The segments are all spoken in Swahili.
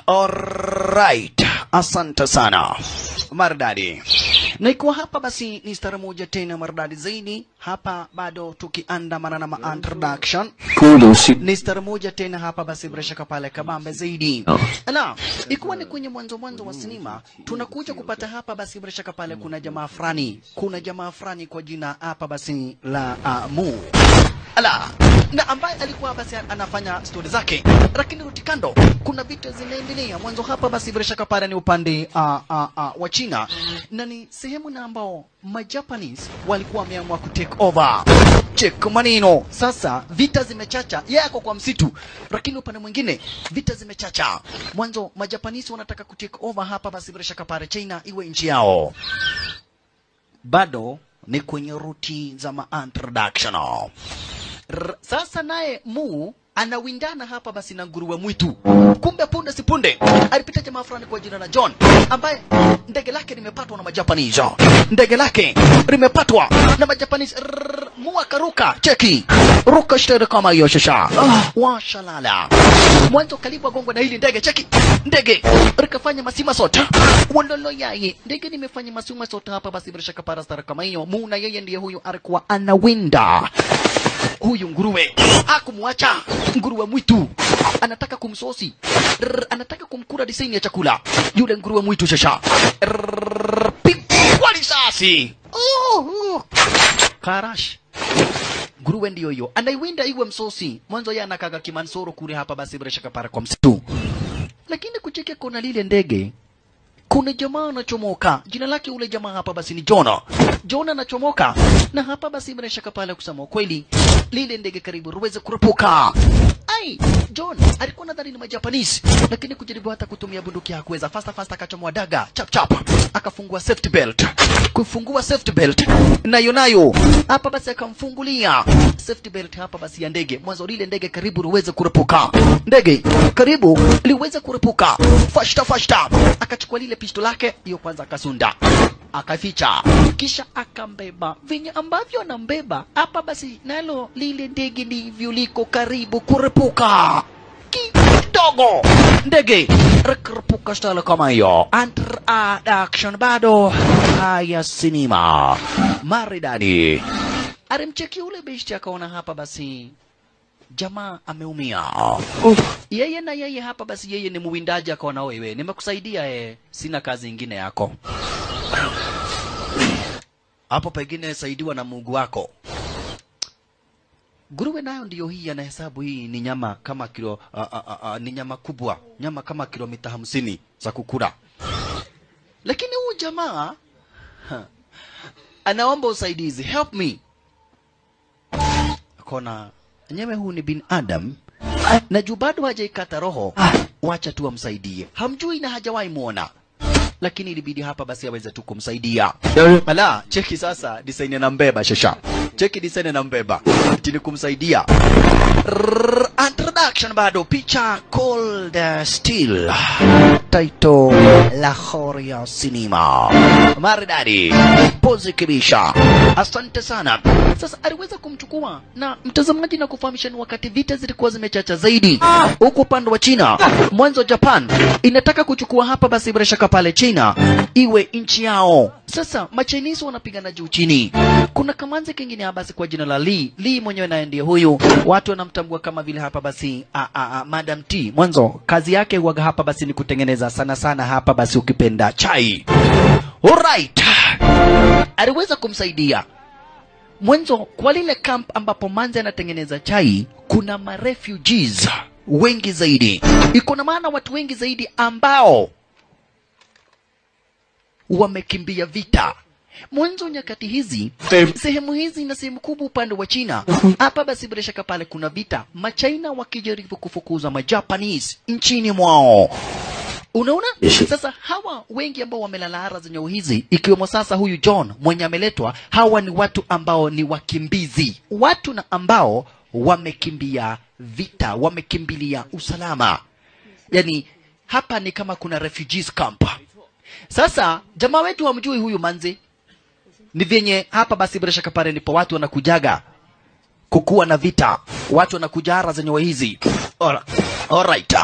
Alright, asante sana maridadi. Na ikiwa hapa basi ni stara moja tena maridadi zaidi. Hapa bado tukiandamana na introduction. Ni stara moja tena hapa basi bila shaka pale kabambe zaidi. Na ikiwa ni kwenye mwanzo wa sinema tunakuja kupata hapa basi bila shaka pale kuna jamaa fulani. Kuna jamaa fulani kwa jina hapa basi la Mu. Ala, na ambaye alikuwa basi anafanya story zake, lakini rutikando kuna vita zinaendelea. Mwanzo hapa basi bila shaka pale ni upande wa China, na ni sehemu na ambao ma Japanese walikuwa wameamua ku take over. Check maneno. Sasa vita zimechacha, yeye ako kwa msitu, lakini upande mwingine vita zimechacha. Mwanzo ma Japanese wanataka ku take over hapa basi bila shaka pale China iwe nchi yao. Bado ni kwenye ruti za ma introduction. Sasa naye Mu anawindana hapa basi na nguruwe mwitu. Kumbe punde si punde alipita jamaa fulani kwa jina la John, ambaye ndege lake limepatwa na majapanese. Ndege lake limepatwa na majapanese. Mu akaruka, cheki ruka shtere kama hiyo shasha. Washalala. Mwanzo karibu agongwe na hili ndege, cheki ndege likafanya masima sota. Wandolo yai ndege nimefanya masima sota hapa basi bila shaka para stara kama hiyo. Mu na yeye ndiye huyu alikuwa anawinda huyu nguruwe. Hakumwacha nguruwe mwitu, anataka kumsosi, anataka kumkula design ya chakula yule nguruwe mwitu shasha. Pigwa risasi. Karash. Nguruwe ndiyo hiyo anaiwinda iwe msosi. Mwanzo yeye anakaga kimansoro kule hapa basi bila shaka para kwa msitu, lakini kucheke kona lile ndege kuna jamaa anachomoka. Jina lake ule jamaa hapa basi ni Jona. Jona anachomoka na hapa basi bila shaka pale kusema kweli lile ndege karibu ruweze kurupuka. Ai, John alikuwa nadhani ni Majapanese, lakini kujaribu hata kutumia bunduki hakuweza. Fasta fasta akachomoa daga, chap chap, akafungua safety belt. Kufungua safety belt nayo nayo hapa basi akamfungulia safety belt hapa basi ya ndege. Mwanzo lile ndege karibu ruweze kurupuka. Ndege karibu liweze kurupuka. Fasta fasta akachukua lile pisto lake hiyo kwanza akasunda, akaficha, kisha akambeba. Venye ambavyo anambeba hapa basi nalo lile ndege ndivyo liko karibu kurupuka kidogo. Ndege rikurupuka style kama hiyo. Introduction bado haya sinema maridadi. Alimcheki ule beshti akaona hapa basi jamaa ameumia. Yeye na yeye hapa basi yeye ni muwindaji, akaona wewe nimekusaidia sina kazi ingine yako. Hapo pengine saidiwa na Mungu wako. Nguruwe nayo ndiyo hii anahesabu hii ni nyama kama kilo ni nyama kubwa, nyama kama kilomita 50 za kukula. Lakini huyu jamaa anaomba usaidizi, help me. Akona nyewe huu ni bin Adam na juu bado hajaikata roho, wacha tu amsaidie. Hamjui na hajawahi muona, lakini ilibidi hapa basi aweze tu kumsaidia. Ala, cheki sasa design na mbeba shasha. Cheki design na mbeba tini kumsaidia. Introduction bado picha Cold Steel, title Lahore Cinema. Maridadi, pozi kibisha. Asante sana. Sasa aliweza kumchukua na mtazamaji na kufahamisha ni wakati vita zilikuwa zimechacha zaidi huko upande wa China. Mwanzo Japan inataka kuchukua hapa basi bila shaka pale China iwe nchi yao. Sasa Machinese wanapigana juu chini. Kuna kamanzi kingine hapa basi kwa jina la Lee. Lee mwenyewe naye ndiye huyu. Watu wanamtambua kama vile hapa basi Madam T. Mwanzo kazi yake huaga hapa basi ni kutengeneza sana sana hapa basi ukipenda chai. Alright. Aliweza kumsaidia. Mwanzo kwa lile camp ambapo manzi anatengeneza chai kuna ma refugees wengi zaidi. Iko na maana watu wengi zaidi ambao wamekimbia vita. Mwanzo nyakati hizi sehemu hizi na sehemu kubwa upande wa China hapa basi bila shaka pale kuna vita, Machina wakijaribu kufukuza Majapanese nchini mwao. Unaona? Sasa hawa wengi ambao wamelala ara za nyau hizi, ikiwemo sasa huyu John mwenye ameletwa, hawa ni watu ambao ni wakimbizi, watu na ambao wamekimbia vita, wamekimbilia usalama. Yani hapa ni kama kuna refugees camp. Sasa jamaa wetu hamjui huyu manzi. Ni vyenye hapa basi bila shaka pale ndipo watu wanakujaga kukuwa na vita, watu wanakuja ara za nyau hizi. Ora. Alright.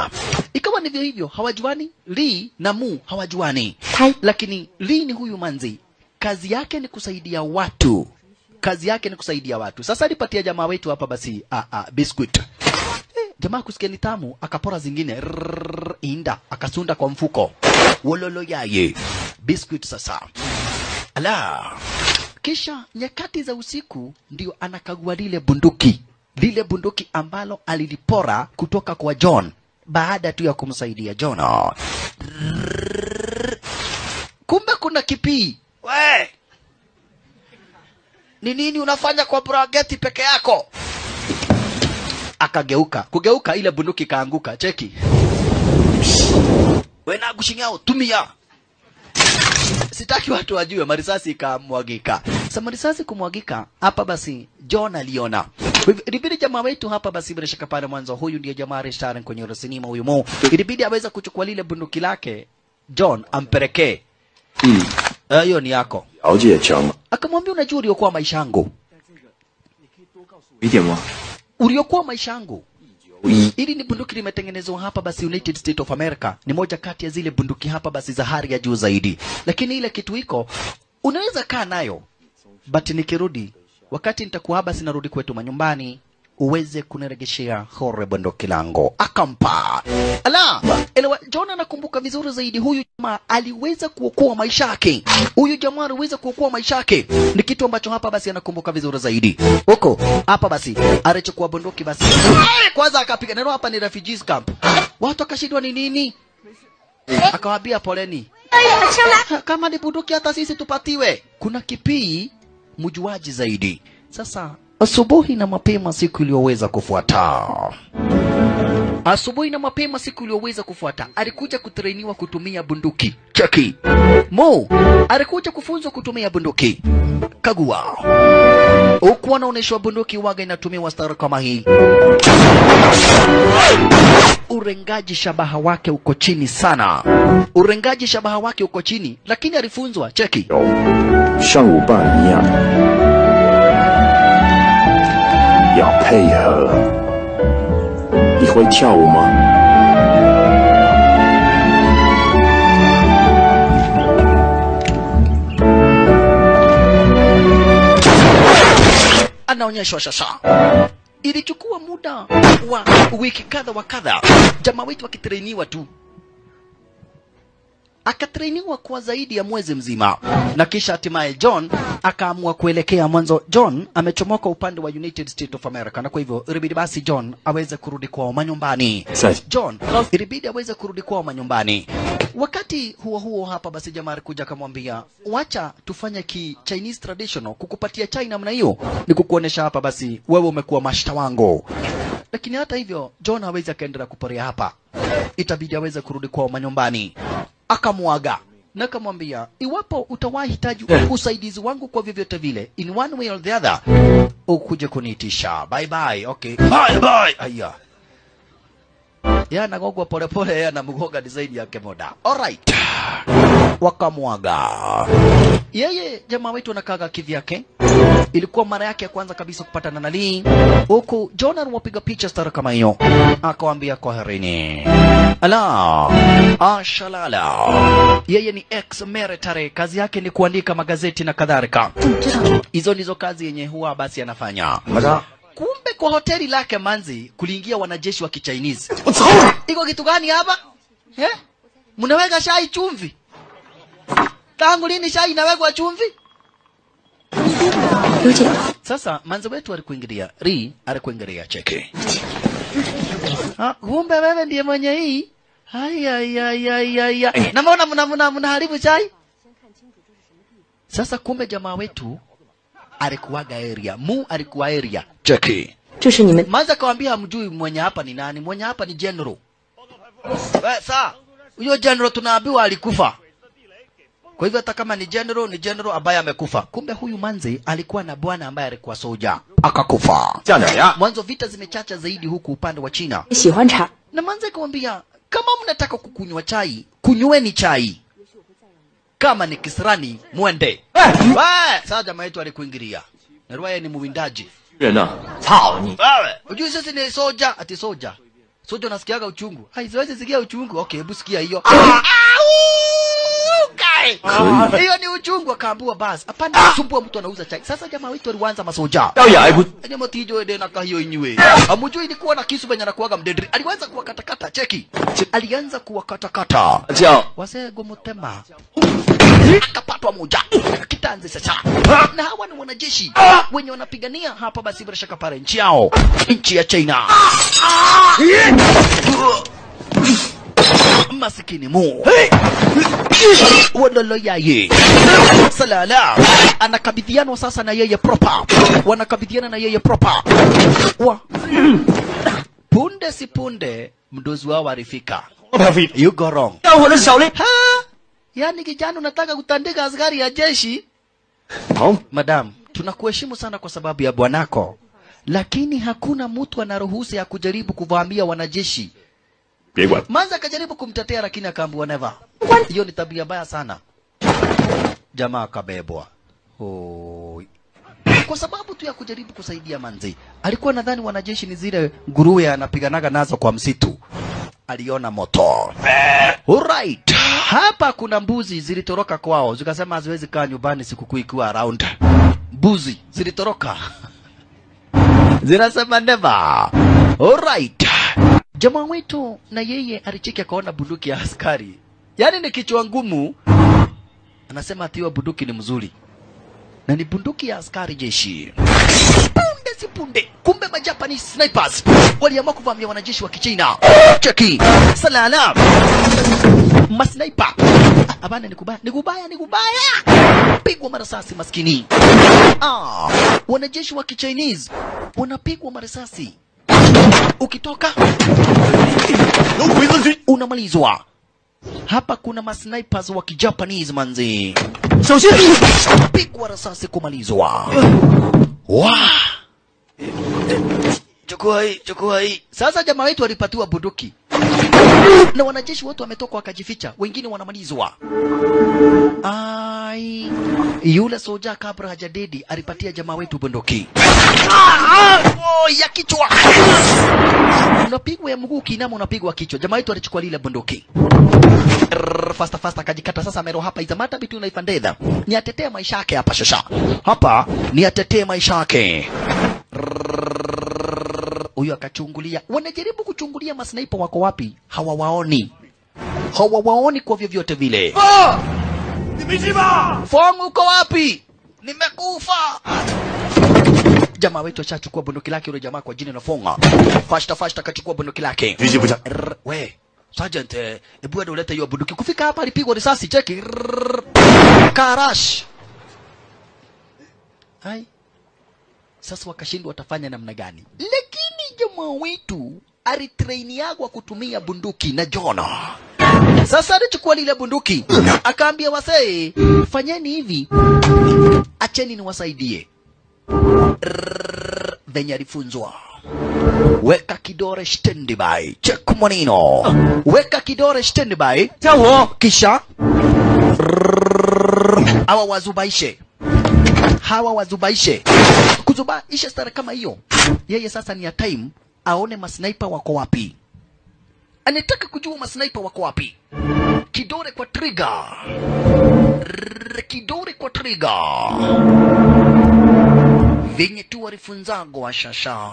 Ikawa ni vyo hivyo, hawajuani, Lee na Mu hawajuani. Lakini Lee ni huyu manzi, kazi yake ni kusaidia watu. Kazi yake ni kusaidia watu. Sasa alipatia jamaa wetu hapa basi biscuit. Jamaa kusikia ni tamu, akapora zingine, rrrr, inda, akasunda kwa mfuko. Wololo yaye. Biscuit sasa. Ala. Kisha nyakati za usiku ndio anakagua lile bunduki. Lile bunduki ambalo alilipora kutoka kwa John baada tu ya kumsaidia John. Kumbe kuna kipii. We! Ni nini unafanya kwa brageti peke yako? Akageuka. Kugeuka ile bunduki kaanguka. Cheki. We na gushingao tumia. Sitaki watu wajue marisasi ikamwagika. Sasa marisasi kumwagika hapa basi John aliona. Ilibidi jamaa wetu hapa basi bila shaka pale mwanzo, huyu ndiye jamaa restaurant kwenye sinema huyu Mo. Ilibidi aweza kuchukua lile bunduki lake John ampelekee. Hiyo ni yako. Akamwambia unajua uliokuwa maisha yangu. Uliokuwa maisha yangu. Ili ni bunduki limetengenezwa hapa basi United States of America. Ni moja kati ya zile bunduki hapa basi za hali ya juu zaidi. Lakini ile kitu iko unaweza kaa nayo. But nikirudi wakati nitakuwa hapa sinarudi kwetu manyumbani uweze kuniregeshea hore bunduki langu. Akampa. Ala, elewa John anakumbuka vizuri zaidi huyu jamaa aliweza kuokoa maisha yake. Huyu jamaa aliweza kuokoa maisha yake. Ni kitu ambacho hapa basi anakumbuka vizuri zaidi. Huko hapa basi alichukua bunduki basi. Kwanza akapiga neno hapa ni refugees camp. Watu akashindwa ni nini? Akawaambia poleni. Kama ni bunduki hata sisi tupatiwe. Kuna kipii mjuaji zaidi. Sasa asubuhi na mapema siku iliyoweza kufuata. Asubuhi na mapema siku iliyoweza kufuata, alikuja kutrainiwa kutumia bunduki. Cheki. Mo alikuja kufunzwa kutumia bunduki. Kagua. Huku anaonyeshwa bunduki waga inatumiwa stara kama hii. Urengaji shabaha wake uko chini sana. Urengaji shabaha wake uko chini, lakini alifunzwa. Cheki. 要配合。你会跳舞吗？ Anaonyeshwa sasa. Ilichukua muda wa wiki kadha wa kadha, jamaa wetu akitrainiwa tu. Akatrainiwa kwa zaidi ya mwezi mzima. Na kisha hatimaye John akaamua kuelekea mwanzo. John amechomoka upande wa United States of America, na kwa hivyo ilibidi basi John aweze kurudi kwao manyumbani. John ilibidi aweze kurudi kwao manyumbani. Wakati huo huo hapa basi jamaa alikuja akamwambia, wacha tufanye ki Chinese traditional, kukupatia chai namna hiyo ni kukuonesha hapa basi wewe umekuwa mashta wangu. Lakini hata hivyo John hawezi akaendelea kuporea hapa, itabidi aweze kurudi kwao manyumbani. Akamwaga na akamwambia, iwapo utawahitaji usaidizi wangu kwa vyovyote vile, in one way or the other, ukuje kuniitisha. Bye bye. Okay, bye bye. Aya, ya anagogwa pole pole, ya anamgoga design yake moda. Alright, wakamwaga yeye. Jamaa wetu anakaga kivyake. Ilikuwa mara yake ya kwanza kabisa kupatana na Lee, huku John aliwapiga picha stara kama hiyo, akawaambia kwaherini. Ala ashalala, yeye ni ex military, kazi yake ni kuandika magazeti na kadhalika. Hizo ndizo kazi yenye huwa basi anafanya. Kumbe kwa hoteli lake manzi kuliingia wanajeshi wa Kichinese. Iko kitu gani hapa? Eh? Mnaweka chai chumvi? Tangu lini chai inawekwa chumvi? Sasa manzi wetu alikuingilia, Ri alikuingilia cheki. Ah, kumbe wewe ndiye mwenye hii. Haya ya ya ya ya. Na mbona mnaharibu chai? Sasa kumbe jamaa wetu alikuwaga area. Mu alikuwa area. Cheki. Manzi akamwambia hamjui mwenye hapa ni nani? Mwenye hapa ni general. Wewe sa, huyo general tunaambiwa alikufa. Kwa hivyo hata kama ni general, ni general ambaye amekufa. Kumbe huyu manzi alikuwa na bwana ambaye alikuwa soja, akakufa. Mwanzo vita zimechacha zaidi huku upande wa China. Na manzi akamwambia, kama mnataka kukunywa chai, kunyweni chai. Kama ni kisirani, muende. Sasa jamaa yetu alikuingilia. Na yeye ni muwindaji. Wewe, unajua sisi ni soja, ati soja. Soja unasikiaga uchungu. Hai, siwezi sikia uchungu. Okay, hebu sikia hiyo. Hiyo ni uchungu. Akaambiwa basi hapana sumbua mtu anauza chai. Sasa jamaa wetu alianza masoja. Nyama tijo ede na kahiyo inywe. Amujui ilikuwa na kisu venye anakuaga mdedri. Alianza kuwakatakata, cheki. Alianza kuwakatakata. Wazee gomotema. Akapatwa moja. Kitanzi sasa. Na hawa ni wanajeshi wenye wanapigania hapa basi bila shaka pale nchi yao, nchi ya China. Masikini mu. Wadolo yaye. Salala. Anakabidhiana sasa na yeye proper. Wanakabidhiana na yeye proper. Wa. Punde si punde mdozi wao alifika. You go wrong. Ha? Yani kijana unataka kutandika askari ya jeshi? Madam, tunakuheshimu sana kwa sababu ya bwanako. Lakini hakuna mtu anaruhusa ya kujaribu kuvamia wanajeshi. Manza akajaribu kumtetea lakini akaambiwa never. Hiyo ni tabia mbaya sana. Jamaa akabebwa. Oh. Kwa sababu tu ya kujaribu kusaidia manzi. Alikuwa nadhani wanajeshi ni zile nguruwe anapiganaga nazo kwa msitu. Aliona moto. Alright. Hapa kuna mbuzi zilitoroka kwao. Zikasema haziwezi kaa nyumbani sikukuu ikiwa around. Mbuzi zilitoroka. Zinasema never. Alright. Jamaa wetu na yeye alicheki akaona bunduki ya askari. Yaani ni kichwa ngumu. Anasema ati hiyo bunduki ni mzuri. Na ni bunduki ya askari jeshi. Punde si punde, kumbe ma Japanese snipers waliamua kuvamia wanajeshi wa Kichina. Cheki. Salala. Ma sniper. Abana ni kubaya, ni kubaya, ni kubaya. Pigwa marasasi maskini. Ah, wanajeshi wa Kichinese wanapigwa marasasi. Ukitoka unamalizwa. Hapa kuna masnipers wa Kijapanese manzi. Pigwa rasasi kumalizwa. Wa. Chukua hii, chukua hii. Sasa jamaa wetu walipatiwa bunduki. Na wanajeshi wote wametoka wakajificha, wengine wanamalizwa. Ai, yule soja kabla hajadedi alipatia jamaa wetu bunduki. Oh, ya kichwa. Unapigwa ya mguu kinama, unapigwa kichwa. Jamaa wetu alichukua lile bunduki. Fasta fasta akajikata. Sasa mero hapa izamata bitu na ifandedha. Ni atetee maisha yake hapa shasha. Hapa ni atetee maisha yake. Huyu akachungulia. Wanajaribu kuchungulia masniper wako wapi? Hawawaoni. Hawawaoni kwa vyovyote vile. Fong uko wapi? Nimekufa. Jamaa wetu ashachukua bunduki lake, yule jamaa kwa jina la Fonga. Fasta fasta akachukua bunduki lake. We, Sergeant, hebu wewe ulete hiyo bunduki. Kufika hapa alipigwa risasi, cheki. Karash. Hai. Sasa wakashindwa watafanya namna gani? Lakini jamaa wetu alitrainiagwa kutumia bunduki na Jona. Sasa alichukua lile bunduki, akaambia wasee, fanyeni hivi, acheni niwasaidie. Venye alifunzwa. Weka kidore standby. Check manino. Weka kidore standby. Kisha hawa wazubaishe. Hawa wazubaishe. Kuzubaisha stara kama hiyo. Yeye sasa ni ya time aone masniper wako wapi. Anataka kujua masniper wako wapi. Kidore kwa trigger. Kidore kwa trigger. Venye tu walifunzago wa shasha.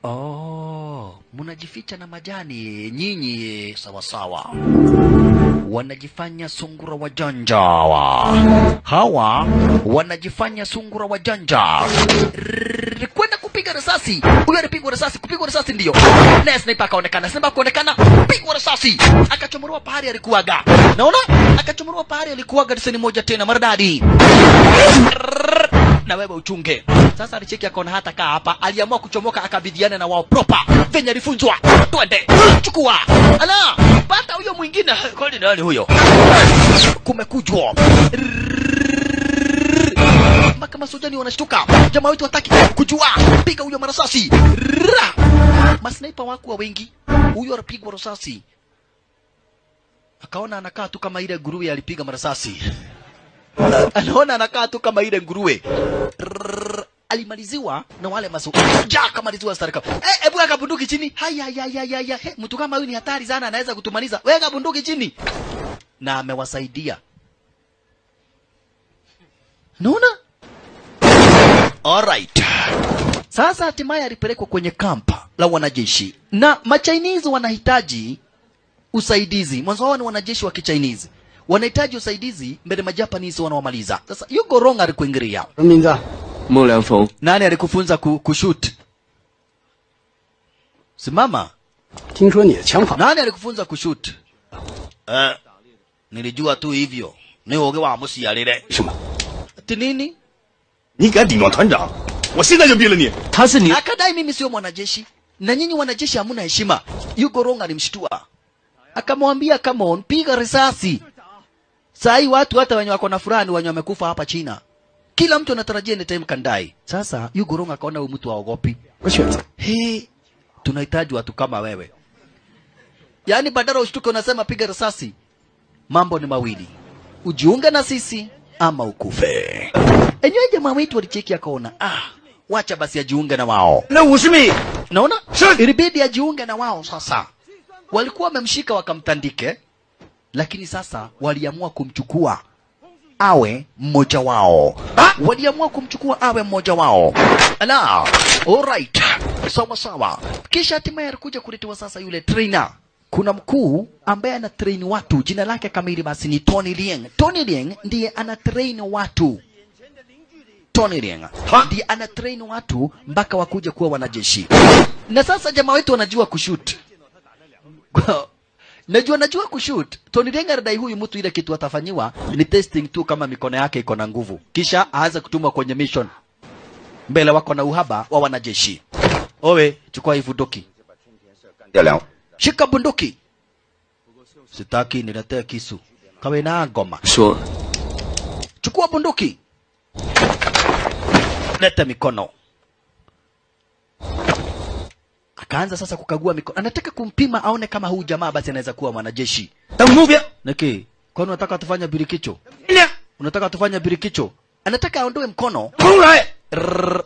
Oh, munajificha na majani nyinyi sawa sawa. Wanajifanya sungura wajanja hawa. Hawa wanajifanya sungura wajanja. Kwenda kupiga risasi. Huyo alipigwa risasi, kupigwa risasi ndio. Na sniper akaonekana, sniper akaonekana, pigwa risasi. Akachomorwa pahali alikuwaga. Naona? Akachomorwa pahali alikuwaga risasi moja tena maridadi. Na wewe uchunge. Sasa alicheki akaona hata kaa hapa, aliamua kuchomoka akabidhiana na wao proper. Venye alifunzwa. Twende. Chukua. Ala, pata huyo mwingine. Kwani nani huyo? Kumekujwa. Mpaka masojani wanashtuka. Jamaa wetu hataki kujua. Piga huyo marasasi. Masniper wako wengi. Huyo alipigwa risasi. Akaona anakaa tu kama ile nguruwe alipiga marasasi. Anaona anakaa tu kama ile nguruwe. Alimaliziwa na wale masoja, akamaliziwa starika. Hebu weka bunduki chini. Haya haya haya haya. Mtu kama huyu ni hatari sana, anaweza kutumaliza. Weka bunduki chini. Na amewasaidia. Unaona? Alright. Sasa hatimaye alipelekwa kwenye kampa la wanajeshi. Na ma-Chinese wanahitaji usaidizi. Mwanzo wao ni wanajeshi wa ki-Chinese. Wanahitaji usaidizi mbele ma-Japanese wanawamaliza. Sasa Yuko Rong alikuingilia. Mo Liangfeng. Nani alikufunza kushoot? Simama. Nani alikufunza kushoot? Nilijua tu hivyo. Ni woge wa musialile. Ati nini? Akadai mimi sio mwanajeshi. Na nyinyi wanajeshi hamuna heshima. Yuko Rong alimshtua. Akamwambia come on, piga risasi. Sai watu hata wenye wako na furaha ni wenye wamekufa hapa China. Kila mtu anatarajia ni time kandai. Sasa Yuko Rong akaona huyu mtu haogopi. He, tunahitaji watu kama wewe. Yaani badala ushtuke unasema piga risasi. Mambo ni mawili. Ujiunge na sisi ama ukufe. Enyewe jamaa wetu alicheki akaona, wacha basi ajiunge na wao. Naona? Ilibidi ajiunge na wao sasa. Walikuwa wamemshika wakamtandike, lakini sasa waliamua kumchukua awe mmoja wao. Waliamua kumchukua awe mmoja wao. Ala, alright. Sawa sawa. Kisha hatimaye alikuja kuletewa sasa yule trainer. Kuna mkuu ambaye ana train watu, jina lake kamili basi ni Tony Liang. Tony Liang ndiye ana train watu. Tony Liang ndiye ana train watu mpaka wakuja kuwa wanajeshi. Na sasa jamaa wetu wanajua kushoot. Najua kushoot. Tony Liang anadai huyu mtu ile kitu atafanyiwa ni testing tu kama mikono yake iko na nguvu. Kisha aanze kutumwa kwenye mission. Mbele wako na uhaba wa wanajeshi. Owe, chukua hii bunduki. Shika bunduki. Sitaki niletee kisu. Kawe na ngoma. Sure. Chukua bunduki. Leta mikono. Akaanza sasa kukagua mikono. Anataka kumpima aone kama huyu jamaa basi anaweza kuwa mwanajeshi. Niki, kwani unataka tufanye birikicho? Unataka tufanye birikicho? Anataka aondoe mkono.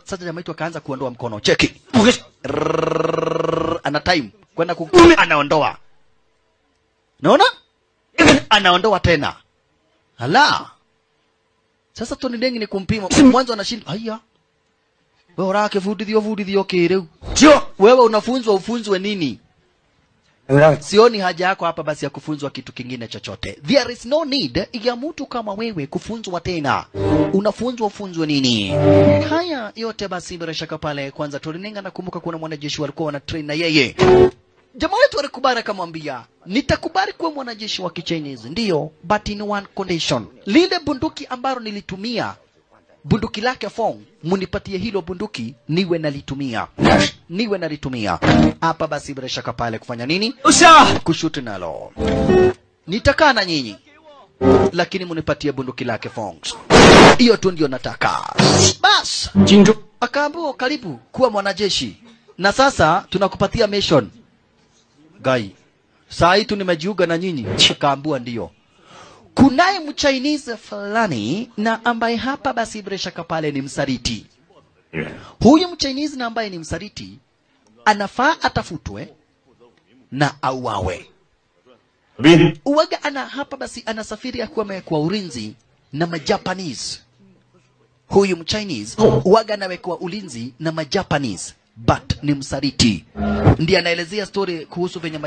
Sasa jamaa wetu akaanza kuondoa mkono. Cheki. Ana time kwenda anaondoa. Naona? Anaondoa tena. Ala. Sasa Tony Deng ni kumpima. Mwanzo anashinda. Haya. Wewe urake vudithio kireu. Wewe unafunzwa ufunzwe nini? Sioni haja yako hapa basi ya kufunzwa kitu kingine chochote. There is no need ya mtu kama wewe kufunzwa tena. Unafunzwa ufunzwe nini? Haya yote basi bila shaka pale kwanza Tony Deng anakumbuka kuna mwanajeshi walikuwa wana train na yeye. Jamaa wetu alikubali akamwambia, nitakubali kuwa mwanajeshi wa Kichinese ndio, but in one condition. Lile bunduki ambalo nilitumia, bunduki lake Fong, munipatie hilo bunduki niwe nalitumia. Niwe nalitumia. Hapa basi bila shaka pale kufanya nini? Kushuti nalo. Nitakaa na nyinyi, lakini munipatie bunduki lake Fong. Hiyo tu ndio nataka. Bas. Akaambiwa karibu kuwa mwanajeshi. Na sasa tunakupatia mission. Gai, saa hii tu nimejiunga na nyinyi. Akaambiwa ndio. Kunaye mchinese fulani na ambaye hapa basi bila shaka pale ni msaliti. Huyu mchinese na ambaye ni msaliti anafaa atafutwe na auawe. Uwaga ana hapa basi anasafiri akiwa amewekwa ulinzi na majapanese. Huyu mchinese uwaga anawekwa ulinzi na majapanese, but ni msaliti. Ndiye anaelezea story kuhusu venye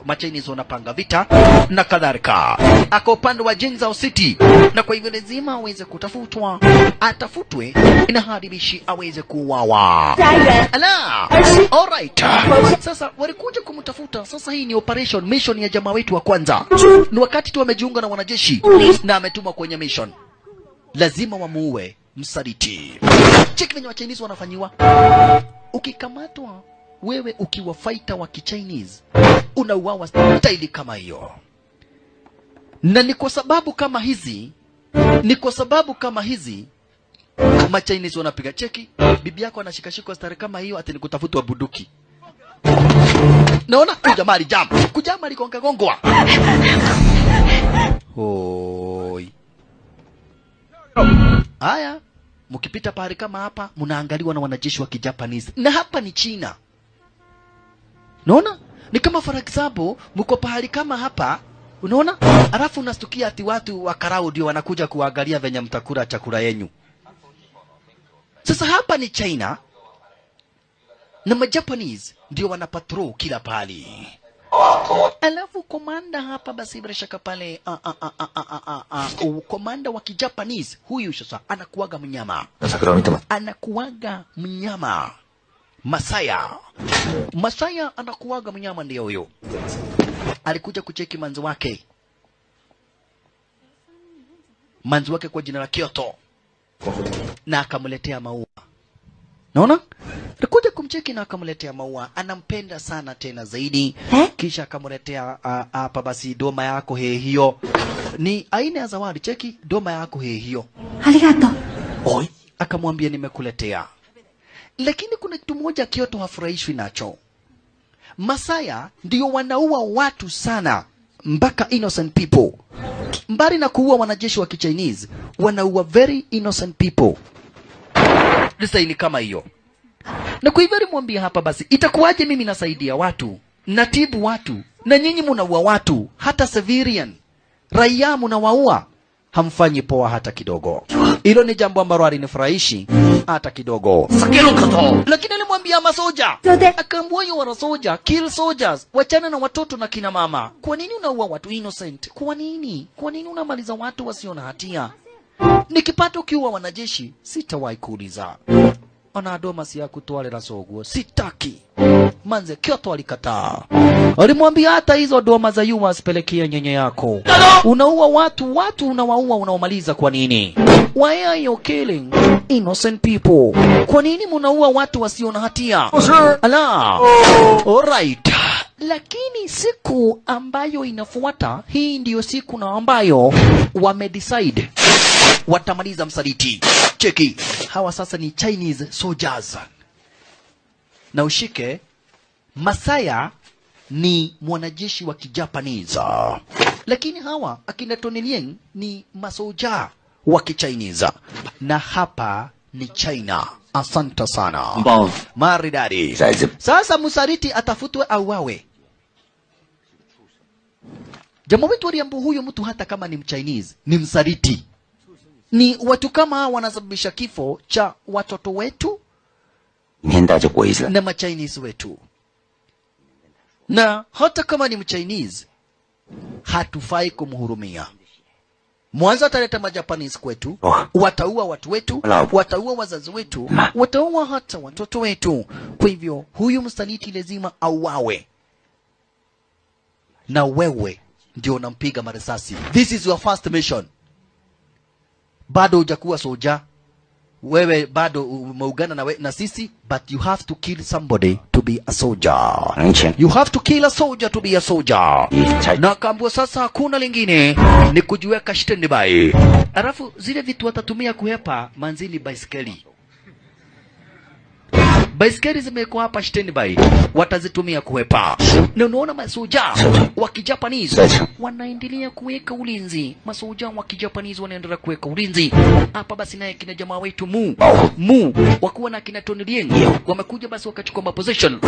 Machinese wanapanga vita na kadhalika. Ako upande wa Jinzhou City, na kwa hivyo lazima aweze kutafutwa, atafutwe na haribishi aweze kuuawa. Ala, alright. Sasa walikuja kumtafuta. Sasa hii ni operation mission ya jamaa wetu wa kwanza. Ni wakati tu amejiunga na wanajeshi na ametumwa kwenye mission. Lazima wamuue msaliti. Check venye wa Chinese wanafanyiwa. Ukikamatwa wewe ukiwa fighter wa Kichinese unauawa staili kama hiyo. Na ni kwa sababu kama hizi, ni kwa sababu kama hizi ma Chinese wanapiga cheki. Bibi yako anashikashikwa stare kama hiyo ati nikutafutwa bunduki. Naona kujamaa alijam. Kujamaa aligonga gongwa. Hoi. Haya, Mkipita pahali kama hapa mnaangaliwa na wanajeshi wa Kijapanese. Na hapa ni China. Unaona? Ni kama for example mko pahali kama hapa, unaona? Alafu unastukia ati watu wa karau ndio wanakuja kuangalia venye mtakula chakula yenu. Sasa hapa ni China na Majapanese ndio wanapatrol kila pahali. Alafu komanda hapa basi bila shaka pale komanda wa Kijapanese huyu sasa anakuaga mnyama. Anakuaga mnyama. Masaya. Masaya anakuaga mnyama ndio huyo. Alikuja kucheki manzi wake. Manzi wake kwa jina la Kyoto. Na akamletea maua. Naona? Alikuja kumcheki na akamletea maua. Anampenda sana tena zaidi. Kisha akamletea hapa basi doma yako he hiyo. Ni aina ya zawadi, cheki doma yako he hiyo. Arigato. Oi, akamwambia nimekuletea. Lakini kuna kitu moja Kyoto hafurahishwi nacho. Masaya ndio wanaua watu sana, mpaka innocent people. Mbali na kuua wanajeshi wa Kichinese, wanaua very innocent people. Design kama hiyo. Na kwa hivyo alimwambia hapa basi, itakuwaje mimi nasaidia watu, natibu watu, na nyinyi mnaua watu, hata civilian, raia mnawaua, hamfanyi poa hata kidogo. Hilo ni jambo ambalo alinifurahishi hata kidogo. Lakini alimwambia masoja, akaambia you are a soldier, kill soldiers, wachana na watoto na kina mama. Kwa nini unaua watu innocent? Kwa nini? Kwa nini unamaliza watu wasio na hatia? Nikipata ukiua wanajeshi, sitawahi kuuliza. Ona doma si ya kutwalera soguo, sitaki. Manze Kyoto alikataa. Alimwambia hata hizo doma za yuma asipelekea nyenye yako. Unaua watu, watu unawaua, unaomaliza kwa nini? Why are you killing innocent people? Kwa nini mnaua watu wasio na hatia? Ala. Alright. Lakini siku ambayo inafuata, hii ndiyo siku na ambayo wamedecide watamaliza msaliti. Cheki, hawa sasa ni Chinese soldiers. Na ushike, Masaya ni mwanajeshi wa Kijapanese. Lakini hawa akina Tony Leung ni masoja wa Kichinese. Na hapa ni China. Asante sana. Maridadi. Sasa msaliti atafutwe auawe. Jamaa wetu aliambiwa huyo mtu hata kama ni Mchinese ni msaliti. Ni watu kama hawa wanasababisha kifo cha watoto wetu na Machinese wetu. Na hata kama ni Mchinese hatufai kumhurumia. Mwanzo ataleta Majapanese kwetu, wataua watu wetu, wataua wazazi wetu, wataua hata watoto wetu. Kwa hivyo huyu msaliti lazima auawe. Na wewe ndio unampiga marisasi. This is your first mission. Bado hujakuwa soja, wewe bado umeungana na sisi, but you have to kill somebody to be a soldier. You have to kill a soldier to be a soldier. Na kaambua sasa hakuna lingine ni kujiweka standby. Alafu zile vitu watatumia kuhepa manzini baiskeli. Baiskeli zimekuwa hapa standby, watazitumia kuhepa. Na unaona masoja wa Kijapanese wanaendelea kuweka ulinzi. Masoja wa Kijapanese wanaendelea kuweka ulinzi. Hapa basi naye kina jamaa wetu Mu wakuwa na kina Tony Leung wamekuja basi wakachukua position.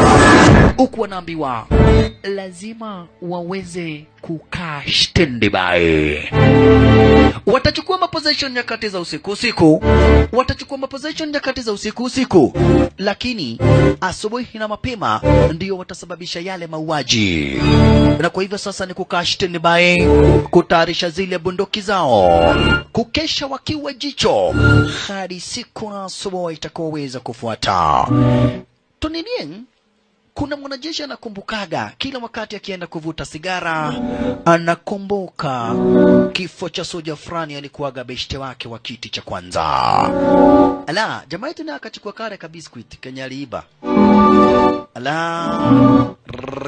Huku wanaambiwa lazima waweze kukaa standby. Watachukua maposition nyakati za usiku usiku. Watachukua maposition nyakati za usiku usiku. Lakini asubuhi na mapema ndio watasababisha yale mauaji. Na kwa hivyo sasa ni kukaa standby, kutayarisha zile bunduki zao, kukesha wakiwa jicho hadi siku na asubuhi itakayoweza kufuata. Tony Leung, kuna mwanajeshi anakumbukaga kila wakati akienda kuvuta sigara, anakumbuka kifo cha soja fulani alikuwaga beshte wake wa kiti cha kwanza. Ala, jamaa yetu naye akachukua kare ka biscuit kenye aliiba. Ala,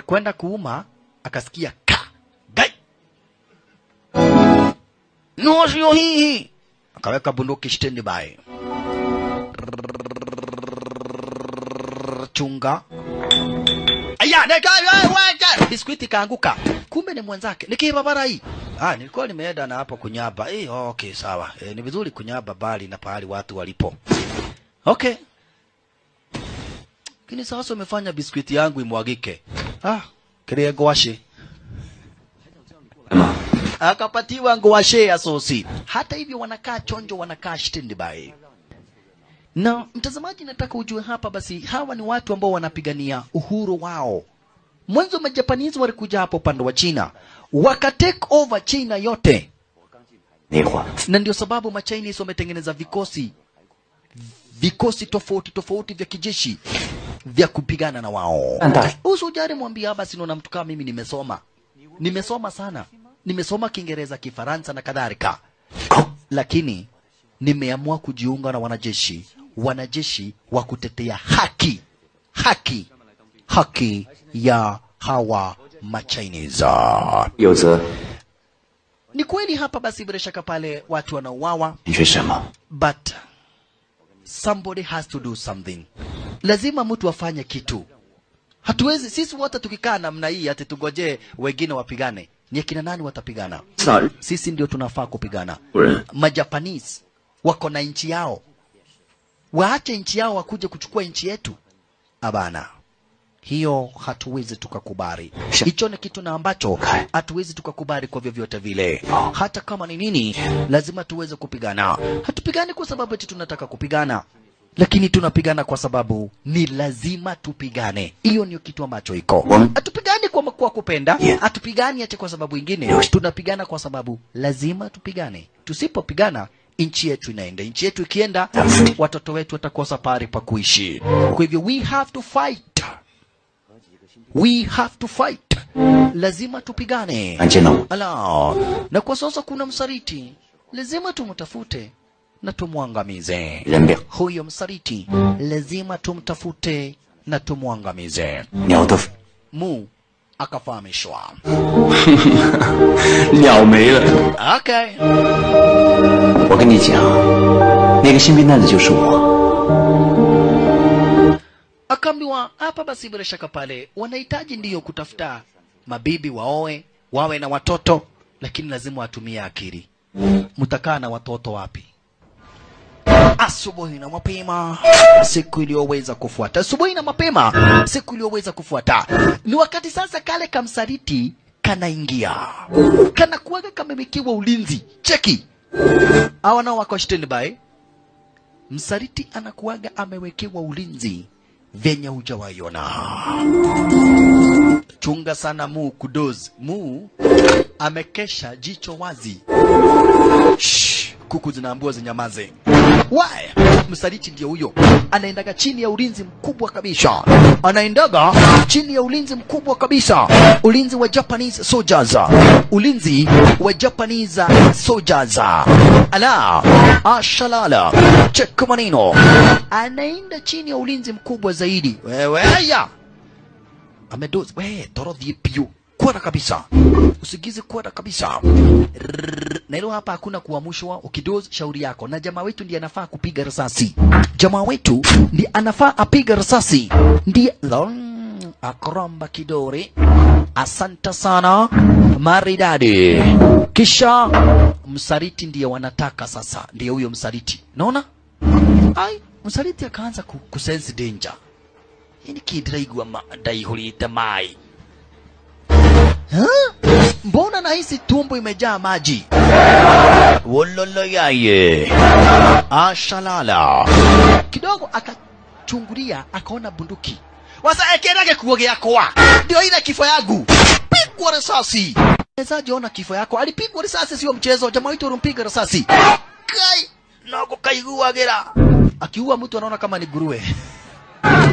kwenda kuuma akasikia ka gai. No sio hii. Akaweka bunduki standby. Chunga. Aya, neka wewe, biskuiti kaanguka. Kumbe ni mwenzake. Nikiba bara hii. Ah, nilikuwa nimeenda na hapo kunyaba. Okay, sawa. Ni vizuri kunyaba bali na pahali watu walipo. Okay. Lakini sasa umefanya biskuiti yangu imwagike. Ah, kile ngwashe. Akapatiwa ngwashe ya sosi. Hata hivyo wanakaa chonjo, wanakaa standby. Na mtazamaji, nataka ujue hapa basi hawa ni watu ambao wanapigania uhuru wao. Mwanzo Majapanese walikuja hapo upande wa China, waka take over China yote. Na ndio sababu ma Chinese wametengeneza vikosi tofauti tofauti vya kijeshi vya kupigana na wao. Usijari mwambia basi naona mtu kama mimi nimesoma. Nimesoma sana. Nimesoma Kiingereza, Kifaransa na kadhalika. Lakini nimeamua kujiunga na wanajeshi, wanajeshi wa kutetea haki. Haki. Haki ya hawa ma-Chinese. Ni kweli hapa basi bila shaka pale watu wanauawa. But somebody has to do something. Lazima mtu afanye kitu. Hatuwezi sisi wote tukikaa namna hii ati tungojee wengine wapigane. Ni akina nani watapigana? Sisi ndio tunafaa kupigana. Ma-Japanese wako na nchi yao. Waache nchi yao wakuje kuchukua nchi yetu. Abana. Hiyo hatuwezi tukakubali. Hicho ni kitu na ambacho hatuwezi tukakubali kwa vyovyote vile. Hata kama ni nini, lazima tuweze kupigana. Hatupigani kwa sababu eti tunataka kupigana, lakini tunapigana kwa sababu ni lazima tupigane. Hiyo ndio kitu ambacho iko. Hatupigani kwa kupenda, hatupigani ati kwa sababu nyingine. Tunapigana kwa sababu lazima tupigane. Tusipopigana nchi yetu inaenda. Nchi yetu ikienda, watoto wetu watakosa pahali pa kuishi. Kwa hivyo we have to fight. We have to fight. Lazima tupigane. Ala. Na kwa sasa kuna msaliti. Lazima tumtafute na tumwangamize. Huyo msaliti lazima tumtafute na tumwangamize. Mu akafahamishwa. Okay. 我跟你讲，那个新兵蛋子就是我。 Akaambiwa hapa basi bila shaka pale wanahitaji ndiyo kutafuta mabibi waoe, wawe na watoto, lakini lazima watumie akili. Mtakaa na watoto wapi? Asubuhi na mapema siku iliyoweza kufuata. Asubuhi na mapema siku iliyoweza kufuata. Ni wakati sasa kale kamsaliti kanaingia. Kana kuwaga kamewekewa ulinzi. Cheki. Hawa nao wako standby. Msaliti anakuwaga amewekewa ulinzi venye hujawaiona. Chunga sana Mu kudoz. Mu amekesha jicho wazi. Shh, kuku zinaambua zinyamaze. Why? Msaliti ndio huyo. Anaendaga chini ya ulinzi mkubwa kabisa. Anaendaga chini ya ulinzi mkubwa kabisa. Ulinzi wa Japanese soldiers. Ulinzi wa Japanese soldiers. Ala, ashalala. Check maneno. Anaenda chini ya ulinzi mkubwa zaidi. Wewe haya. Amedoz. We, torodhi piu. Kwenda kabisa. Usigize kwenda kabisa. Na hilo hapa hakuna kuamshwa, ukidoze shauri yako. Na jamaa wetu ndiye anafaa kupiga risasi. Jamaa wetu ndiye anafaa apiga risasi. Ndiye akramba kidore. Asante sana maridadi. Kisha msaliti ndiye wanataka sasa. Ndiye huyo msaliti. Naona? Ai, msaliti akaanza kusense danger. Hii kidraigwa ndaihurite mai. Huh? Mbona nahisi tumbo imejaa maji? Wololo yaye. Ashalala. Kidogo akachungulia akaona bunduki. Wasa ekerage kuogea kwa. Ndio ile kifo yangu. Pigwa risasi. Mchezaji ona kifo yako. Alipigwa risasi sio mchezo. Jamaa wetu alimpiga risasi. Kai nako kaiguagera. Akiua mtu anaona kama ni nguruwe.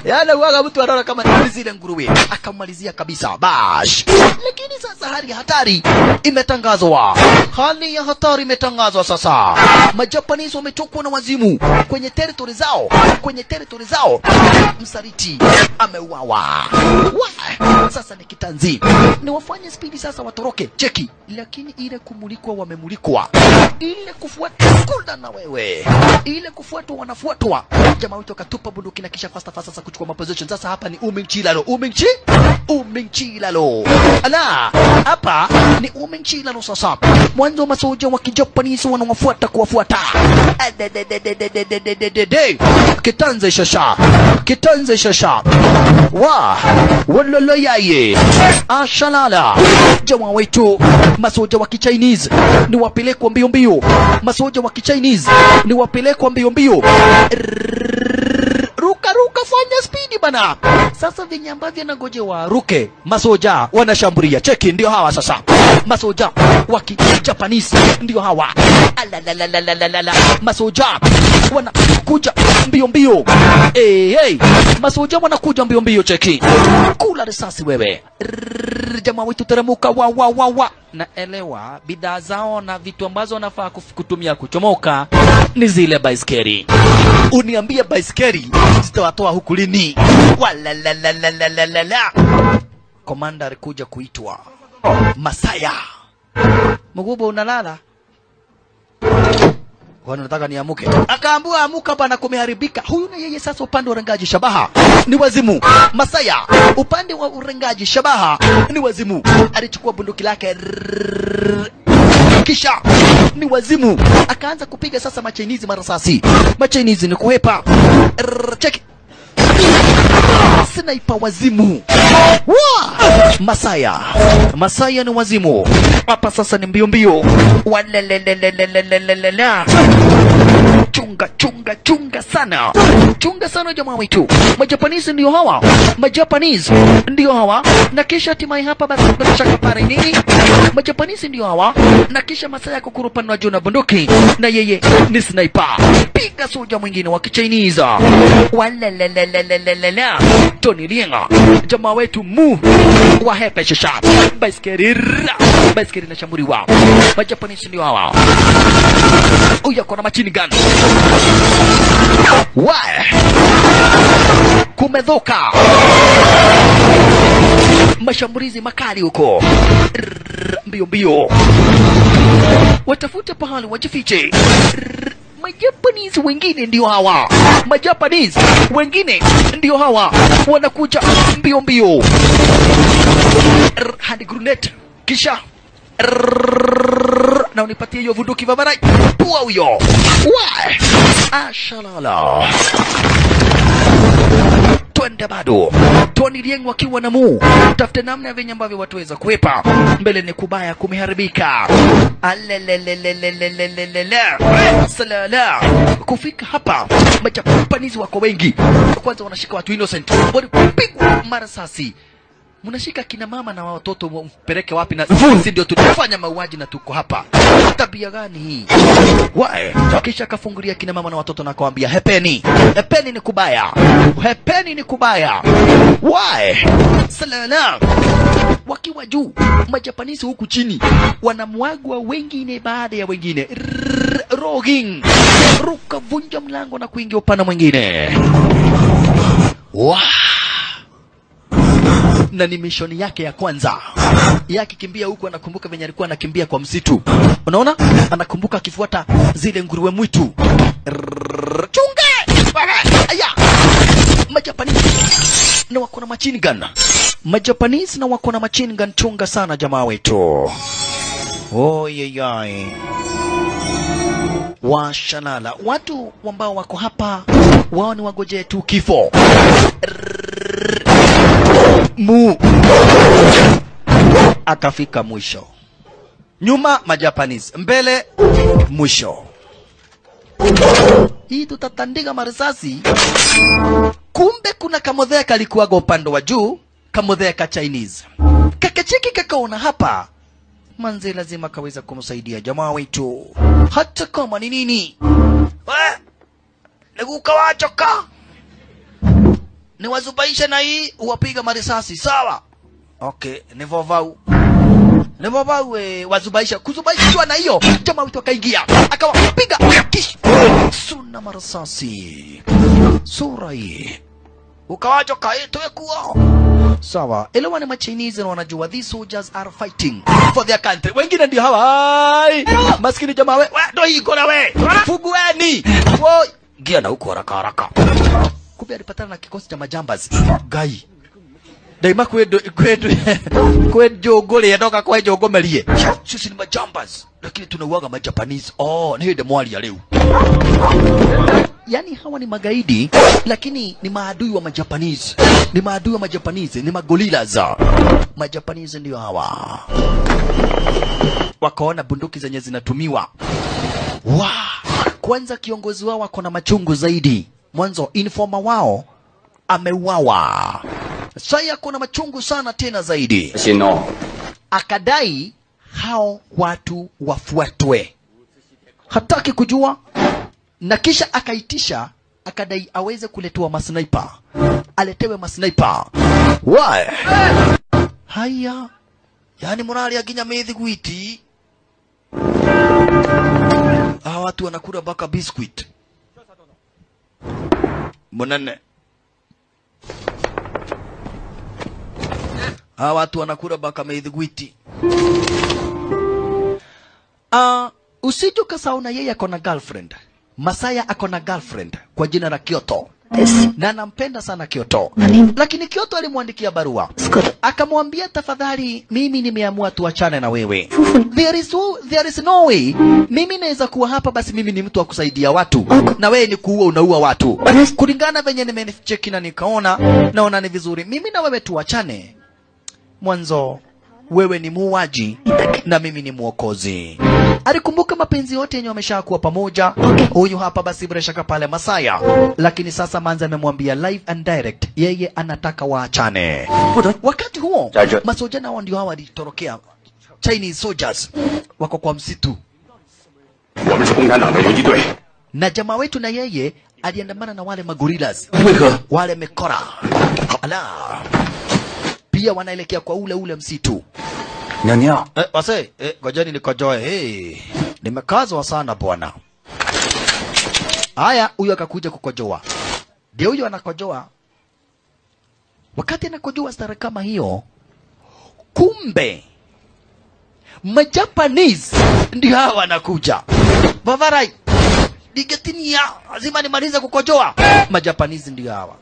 Yaani uaga mtu anaona kama ni zile nguruwe. Akamalizia kabisa. Bash. Lakini sasa hali ya hatari imetangazwa. Hali ya hatari imetangazwa sasa. Majapanese wametokwa na wazimu kwenye territory zao. Kwenye territory zao. Msaliti ameuawa. Sasa ni kitanzi. Ni wafanye spidi sasa watoroke. Cheki. Lakini ile kumulikwa wamemulikwa. Ile kufuatwa kula na wewe. Ile kufuatwa wanafuatwa. Jamaa wetu akatupa bunduki na kisha fasta fasta sasa kuchukua maposition. Sasa hapa ni Umingchilalo. Umingchilalo. Ala, hapa Ni umenchila sasa. Mwanzo masoja wa Kijapanese wanawafuata kuwafuata. Kitanze shasha. Kitanze shasha. Wa walolo yaye. Ashalala. Jamaa wetu masoja wa Kichinese ni wapelekwa mbio mbio. Masoja wa Kichinese ni wapelekwa mbio mbio. Ruka ruka, fanya spidi bana. Sasa venye ambavyo nangojewa ruke, masoja wanashambulia. Cheki, ndio hawa sasa. Masoja wa Kijapanese ndio hawa. Alalalalala. Masoja wanakuja mbio mbio. Hey, hey. Masoja wanakuja mbio mbio, cheki. Kula risasi wewe. Jamaa wetu teremuka, wa wa wa wa. Naelewa bidhaa zao na vitu ambazo wanafaa kutumia kuchomoka ni zile baiskeli. Uniambie baiskeli zitawatoa huku lini? Walalalalala. Komanda alikuja kuitwa Masaya. Mgubo unalala? Kwani unataka niamuke? Akaambiwa amuka bana, kumeharibika. Huyu na yeye sasa upande wa urengaji shabaha ni wazimu. Masaya upande wa urengaji shabaha ni wazimu. Alichukua bunduki lake kisha ni wazimu, akaanza kupiga sasa Machinese marasasi. Machinese ni kuhepa. Check. Sniper wazimu. Wa! Masaya. Masaya ni wazimu. Hapa sasa ni mbio mbio. Walelelelelelelelele. Chunga chunga chunga sana. Chunga sana jamaa wetu. Majapanese ndio hawa. Majapanese ndio hawa. Na kisha hatimaye hapa basi shaka pare nini? Majapanese ndio hawa. Na kisha Masaya kukurupanwa juu na bunduki, na yeye ni sniper. Piga soja mwingine wa Kichinese. Walelelelelelele. Tony Lienga. Jamaa wetu mu wa hepe shasha. Baiskeli. Baiskeli na shamuriwa. Majapanese ndio hawa. Uya kona machini gun. Wa kumedhoka. Mashambulizi makali huko. Mbio mbio. Watafute pahali wajifiche. Majapanese wengine ndio hawa. Majapanese wengine ndio hawa. Wanakuja mbio mbio. Hand grenade. Kisha na unipatie hiyo bunduki babarai. Pua huyo. Wa! Ashalala. Twende bado. Tony Lieng wakiwa na mu. Tafute namna venye ambavyo watu waweza kuepa. Mbele ni kubaya, kumeharibika. Alelelelelelelelele. Salala. Kufika hapa Majapanese wako wengi. Kwanza wanashika watu innocent. Walipigwa marasasi. Mnashika kina mama na watoto mpeleke wapi? Na sisi ndio tulifanya mauaji na tuko hapa. Tabia gani hii? Wae. Kisha akafungulia kina mama na watoto na akawaambia hepeni. Hepeni ni kubaya. Hepeni ni kubaya. Wae. Salala. Wakiwa juu, Majapanese huku chini wanamwagwa wengine baada ya wengine. Roging. Ruka vunja mlango na kuingia upande mwingine. Wa. Na ni mishoni yake ya kwanza. Yake kimbia huku anakumbuka venye alikuwa anakimbia kwa msitu. Unaona? Anakumbuka akifuata zile nguruwe mwitu. Chunga! Aya! Majapanese na wako na machine gun. Majapanese na wako na machine gun, chunga sana jamaa wetu. Oyeyai. Washalala. Watu ambao wako hapa wao ni wagoje tu kifo. Mu akafika mwisho. Nyuma Majapanese, mbele mwisho. Hii tutatandika marisasi. Kumbe kuna kamodhea kalikuwaga upande wa juu, kamodhea ka Chinese. Kakacheki kakaona hapa. Manze lazima kaweza kumsaidia jamaa wetu. Hata kama ni nini. Neguka wachoka. Niwazubaisha na hii uwapiga marisasi, sawa? Okay, nivovau. Nivovau wazubaisha, kuzubaishwa na hiyo. Jamaa wetu akaingia, akawapiga kish. Suna marisasi. Sura hii. Ukawachoka tuwekuo. Sawa. Elewa ni Machinese na wanajua these soldiers are fighting for their country. Wengine ndio hawa. Hai. Maskini jamaa we. Ndio hii kona we. Fugueni. Woi. Gia na huko haraka haraka. Kumbe alipatana na kikosi cha majambazi. Gai. Daima kwe njũngũ ndoka kwa njũngũ merie. Sisi ni majambas lakini tunauaga majapanese. Oh, ni hĩndĩ mwaria rĩu. Yani hawa ni magaidi lakini ni maadui wa majapanese. Ni maadui wa majapanese, ni magorillas. Majapanese ndio hawa. Wakaona bunduki zenye zinatumiwa. Wow. Kwanza kiongozi wao wako na machungu zaidi. Mwanzo informer wao ameuawa. Sasa kuna machungu sana tena zaidi. Sino. Akadai hao watu wafuatwe. Hataki kujua. Na kisha akaitisha, akadai aweze kuletewa masniper. Aletewe masniper. Why? Haya. Yani morali aginya mithiguiti. Hawa watu wanakula baka biscuit. Munene. Hawa watu wanakula baka mithiguiti. Usije kasahau na yeye ako na girlfriend. Masaya ako na girlfriend kwa jina la Kyoto. Na anampenda sana Kyoto. Lakini Kyoto alimwandikia barua. Akamwambia tafadhali mimi nimeamua tuachane na wewe. There is no way. Mimi naweza kuwa hapa basi mimi ni mtu wa kusaidia watu. Na wewe ni kuua unaua watu. Kulingana venye nimecheki na nikaona, naona ni vizuri mimi na wewe tuachane. Mwanzo wewe ni muuaji na mimi ni mwokozi. Alikumbuka mapenzi yote yenye wameshakuwa pamoja. Huyu hapa basi bila shaka pale Masaya. Lakini sasa Manza amemwambia live and direct yeye anataka waachane. Wakati huo masoja nao ndio hawa walitorokea. Chinese soldiers wako kwa msitu. Na jamaa wetu na yeye aliandamana na wale magorillas. Wale mekora. Ala. Pia wanaelekea kwa ule ule msitu. Nyanya. Wase, ngojeni nikojoe. Hey, nimekazwa sana bwana. Haya, huyu akakuja kukojoa. Ndio huyu anakojoa. Wakati anakojoa stara kama hiyo, kumbe Majapanese ndio hawa wanakuja. Bavarai. Digetinia, lazima nimalize kukojoa. Majapanese ndio hawa.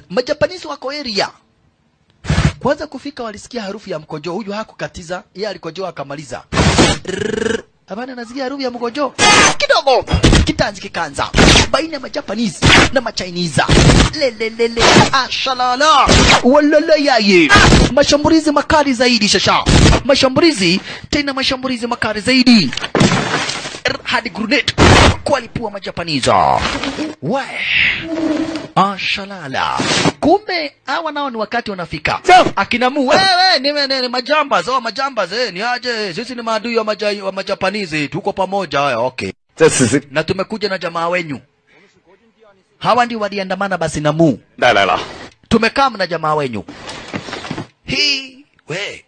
Majapanese wako area. Kwanza kufika walisikia harufu ya mkojo. Huyu hakukatiza, yeye alikojoa akamaliza. Habana nasikia harufu ya mkojo. Kidogo kitanzi kikaanza baina ya Majapanese na Machinese. Lelelele ashalala walala yaye. Mashambulizi makali zaidi shasha. Mashambulizi tena mashambulizi makali zaidi. Hadi grenade kualipua Majapanese. We ashalala. Kumbe hawa nao ni wakati wanafika. Akina mu wewe ni majamba, so majamba ni aje sisi ni maadui wa Majapanese tuko pamoja. Haya okay. Na tumekuja na jamaa wenyu. Hawa ndio waliandamana basi na mu. Tumekaa na jamaa wenyu. Hii we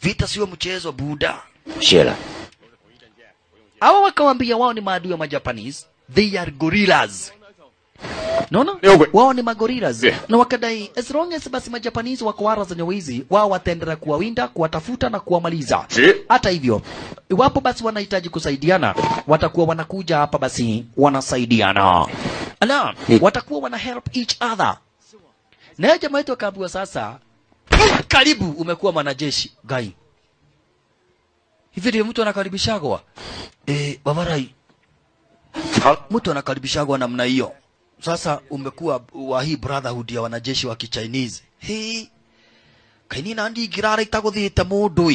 vita sio mchezo buda. Shela. Hawa wakawaambia wao ni maadui wa Majapanese, they are gorillas. Naona? Wao ni magorillas. Yeah. Na wakadai as long as basi Majapanese wako wara za nyewizi, wao wataendelea kuwawinda, kuwatafuta na kuwamaliza. Hata hivyo, iwapo basi wanahitaji kusaidiana, watakuwa wanakuja hapa basi wanasaidiana. Ala, watakuwa wana help each other. Na jamaa wetu akaambiwa sasa, karibu umekuwa mwanajeshi, gai. Hivi ndio mtu anakaribishagwa. Bavarai. Mtu anakaribishagwa namna hiyo. Sasa umekuwa wa hii brotherhood ya wanajeshi wa Kichinese. Hii kaini nandi girara itaguthiite mundu.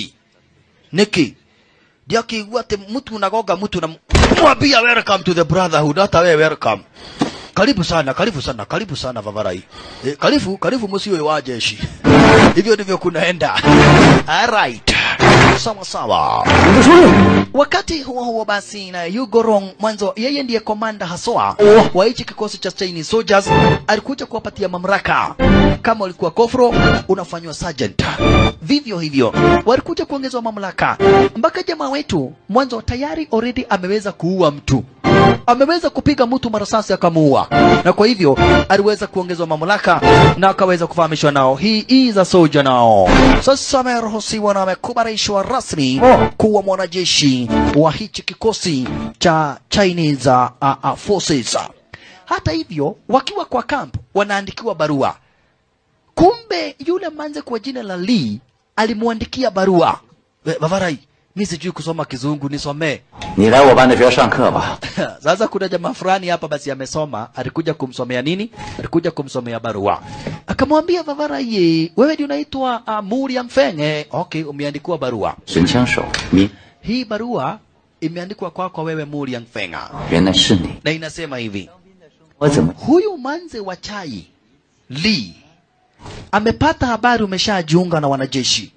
Niki ndiakigua ati mtu unagonga mtu na mwambia welcome to the brotherhood, hata wewe welcome. Karibu sana, karibu sana, karibu sana Vavarai. Karibu, karibu msiwe wa jeshi. Hivyo ndivyo kunaenda. All right. Sawa sawa. Wakati huo huo basi na Yugo Rong mwanzo yeye ndiye komanda haswa wa hichi kikosi cha Chinese soldiers, alikuja kuwapatia mamlaka. Kama ulikuwa kofro unafanywa sergeant. Vivyo hivyo walikuja kuongezwa mamlaka mpaka jamaa wetu mwanzo tayari already ameweza kuua mtu. Ameweza kupiga mtu marasasi akamuua. Na kwa hivyo aliweza kuongezwa mamlaka na akaweza kufahamishwa nao. He is a soldier now. Sasa ameruhusiwa na amekubalishwa rasmi kuwa mwanajeshi wa hichi kikosi cha Chinese forces. Hata hivyo wakiwa kwa camp wanaandikiwa barua. Kumbe yule manze kwa jina la Lee alimuandikia barua. Bavarai, mimi sijui kusoma Kizungu, nisomee. 你来我班的学校上课吧。 Sasa kuna jamaa fulani hapa basi amesoma, alikuja kumsomea nini? Alikuja kumsomea barua. Akamwambia Vavarai, wewe ndio unaitwa Muriam Feng. Okay, umeandikiwa barua. 神枪手，你 Hii barua imeandikwa kwako wewe Muriam Feng. 原来是你， Na inasema hivi. 我怎么 Huyu manze wa chai Lee amepata habari umeshajiunga na wanajeshi.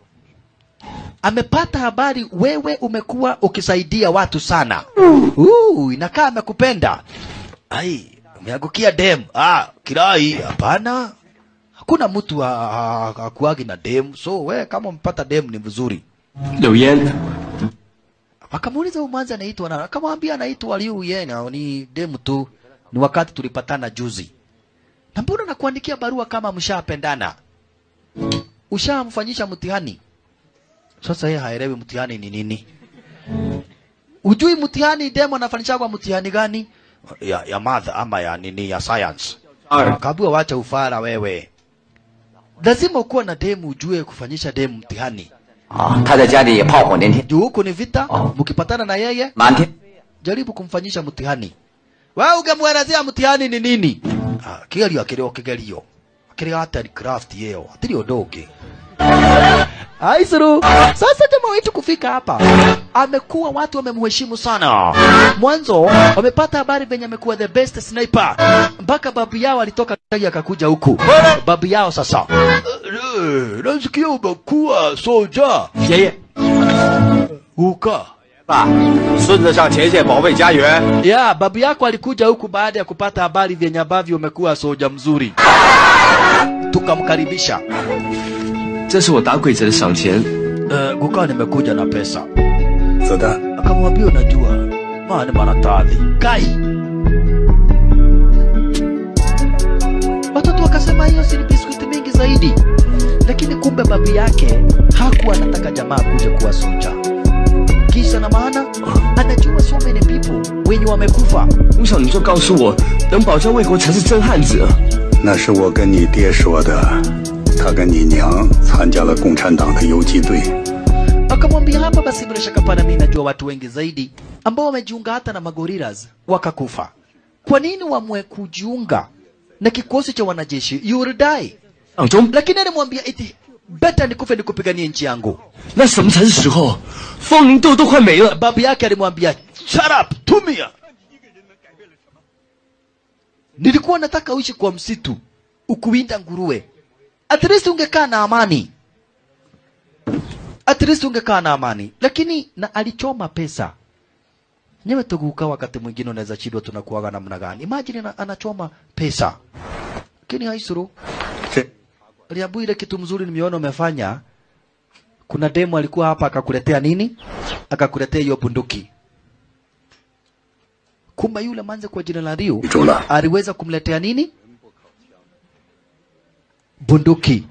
Amepata habari wewe umekuwa ukisaidia watu sana. Inakaa amekupenda. Ai, umeangukia dem. Ah, kirai hapana. Hakuna mtu akuagi na dem. So we kama umpata dem ni vizuri. 柳烟， Akamuuliza huyu mwanza anaitwa nani? Akamwambia anaitwa Liu Yen, ni demu tu. Ni wakati tulipatana juzi. Na mbona nakuandikia barua kama mshapendana? Ushamfanyisha mtihani. Sasa yeye haelewi mtihani ni nini. Ujui mtihani demo anafanyisha kwa mtihani gani? Ya math ama ya nini ya science. Kabua wacha ufara wewe. Lazima ukuwa na demu ujue kufanyisha demu mtihani. 啊？他在家里也炮火连天， Juu huku ni vita, mkipatana na yeye 满天。 jaribu kumfanyisha mtihani. Wewe ungemwelezea mtihani ni nini? Ah, kigerio akiri o kigerio. Akiri art and craft yeo. Atiri undu ungi. Aisuru. Sasa jamaa wetu kufika hapa amekuwa watu wamemheshimu sana. Mwanzo wamepata habari venye amekuwa the best sniper. Mpaka babu yao alitoka akakuja huku. Babu yao sasa. Nasikia umekuwa soja. 爷爷， Uka. 爸，孙子上前线保卫家园。 Ya, babu yako alikuja huku baada ya kupata habari vyenye ambavyo umekuwa soja mzuri. Tukamkaribisha. 这是我打鬼子的赏钱， Guka nimekuja na pesa. 子弹， Akamwambia unajua, maana maratadhi. Kai. Watoto wakasema hiyo si ni biskuti mingi zaidi. Lakini kumbe babu yake hakuwa anataka jamaa kuja kuwa soja. Kisha na maana anajua so many people wenye wamekufa. 从小你就告诉我，能保家卫国才是真汉子。 那是我跟你爹说的。他跟你娘参加了共产党的游击队。 Akamwambia hapa basi bila shaka pana mimi najua watu wengi zaidi ambao wamejiunga hata na magorillas wakakufa. Kwa nini wamwe kujiunga na kikosi cha wanajeshi? You will die. 党中， Lakini alimwambia iti better nikufe nikupiganie nchi yangu. 那什么才是时候？风铃豆都快没了。 Babu yake alimwambia shut up, tumia. Nilikuwa nataka uishi kwa msitu ukuwinda nguruwe. At least ungekaa na amani. At least ungekaa na amani. Lakini na alichoma pesa. Nyewe tuguka wakati mwingine unaweza shindwa tunakuwaga namna gani. Imagine anachoma pesa. Lakini haisuru. Aliambiwa ile kitu mzuri nimeona umefanya. Kuna demo alikuwa hapa akakuletea nini? Akakuletea hiyo bunduki. Kumbe yule manze kwa jina la Ryu aliweza kumletea nini? Bunduki.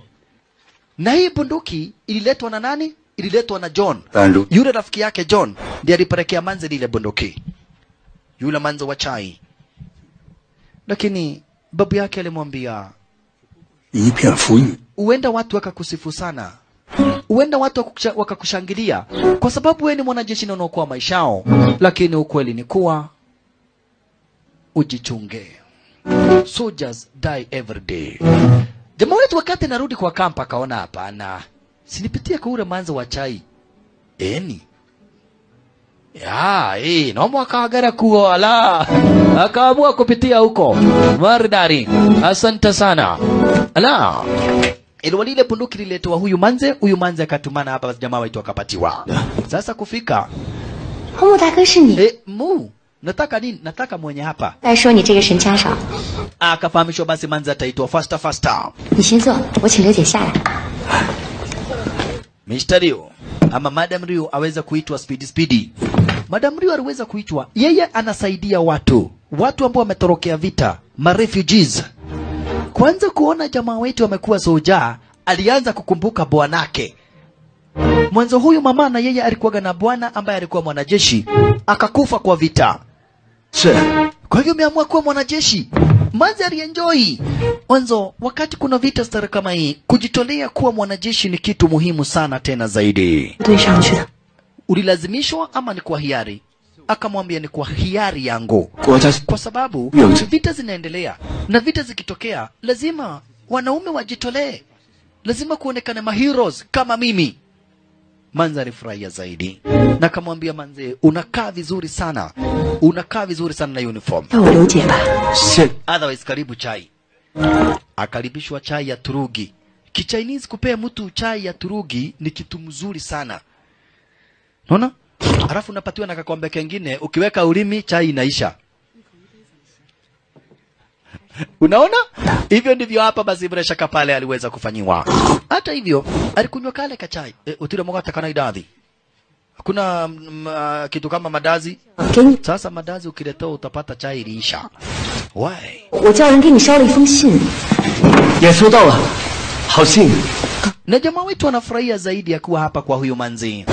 Na hii bunduki ililetwa na nani? Ililetwa na John. Yule rafiki yake John ndiye alipelekea manze lile bunduki. Yule manze wa chai. Lakini babu yake alimwambia 一片浮云。 Huenda watu wakakusifu sana. Huenda watu wakakushangilia kwa sababu wewe ni mwanajeshi na unaokoa maisha yao, lakini ukweli ni kuwa ujichunge. Soldiers die every day. Jamaa wetu wakati narudi kwa kampa akaona hapana, sinipitie kwa ule manzo wa chai. Eni. Ya, nomo akagara kuo ala. Akaamua kupitia huko. Maridari. Asante sana. Ala. Ilwalile bunduki liletwa huyu manze akatumana hapa jamaa wetu akapatiwa. Sasa kufika. 木大哥是你。 Mu, nataka nini? Nataka mwenye hapa. 再说你这个神枪手。 Akafahamishwa basi manze ataitwa faster faster. 你先坐，我请刘姐下来。 Mr. Ryu ama Madam Ryu aweza kuitwa speedy speedy. Madam Ryu aliweza kuitwa, yeye anasaidia watu, watu ambao wametorokea vita, ma refugees. Kwanza kuona jamaa wetu amekuwa soja, alianza kukumbuka bwanake. Mwanzo huyu mama na yeye alikuwa na bwana ambaye alikuwa mwanajeshi, akakufa kwa vita. Kwa hivyo ameamua kuwa mwanajeshi. Manzi alienjoy. Mwanzo wakati kuna vita stara kama hii, kujitolea kuwa mwanajeshi ni kitu muhimu sana tena zaidi. Ulilazimishwa ama ni kwa hiari? Akamwambia ni kwa hiari yangu. Kwa sababu vita zinaendelea na vita zikitokea lazima wanaume wajitolee. Lazima kuonekane ma heroes kama mimi. Manzi alifurahia zaidi. Na akamwambia manze, unakaa vizuri sana. Unakaa vizuri sana na uniform. Otherwise karibu chai. Akaribishwa chai ya turugi. Kichinese kupea mtu chai ya turugi ni kitu mzuri sana. Unaona? Halafu unapatiwa na kakombe kengine, ukiweka ulimi chai inaisha. Unaona? Hivyo ndivyo hapa basi bila shaka pale aliweza kufanyiwa. Hata hivyo alikunywa kale kachai. Utira mwaga kana idadi. Hakuna kitu kama madazi. Sasa madazi ukiletea utapata chai iliisha. Why? Na jamaa wetu anafurahia zaidi ya kuwa hapa kwa huyu manzi.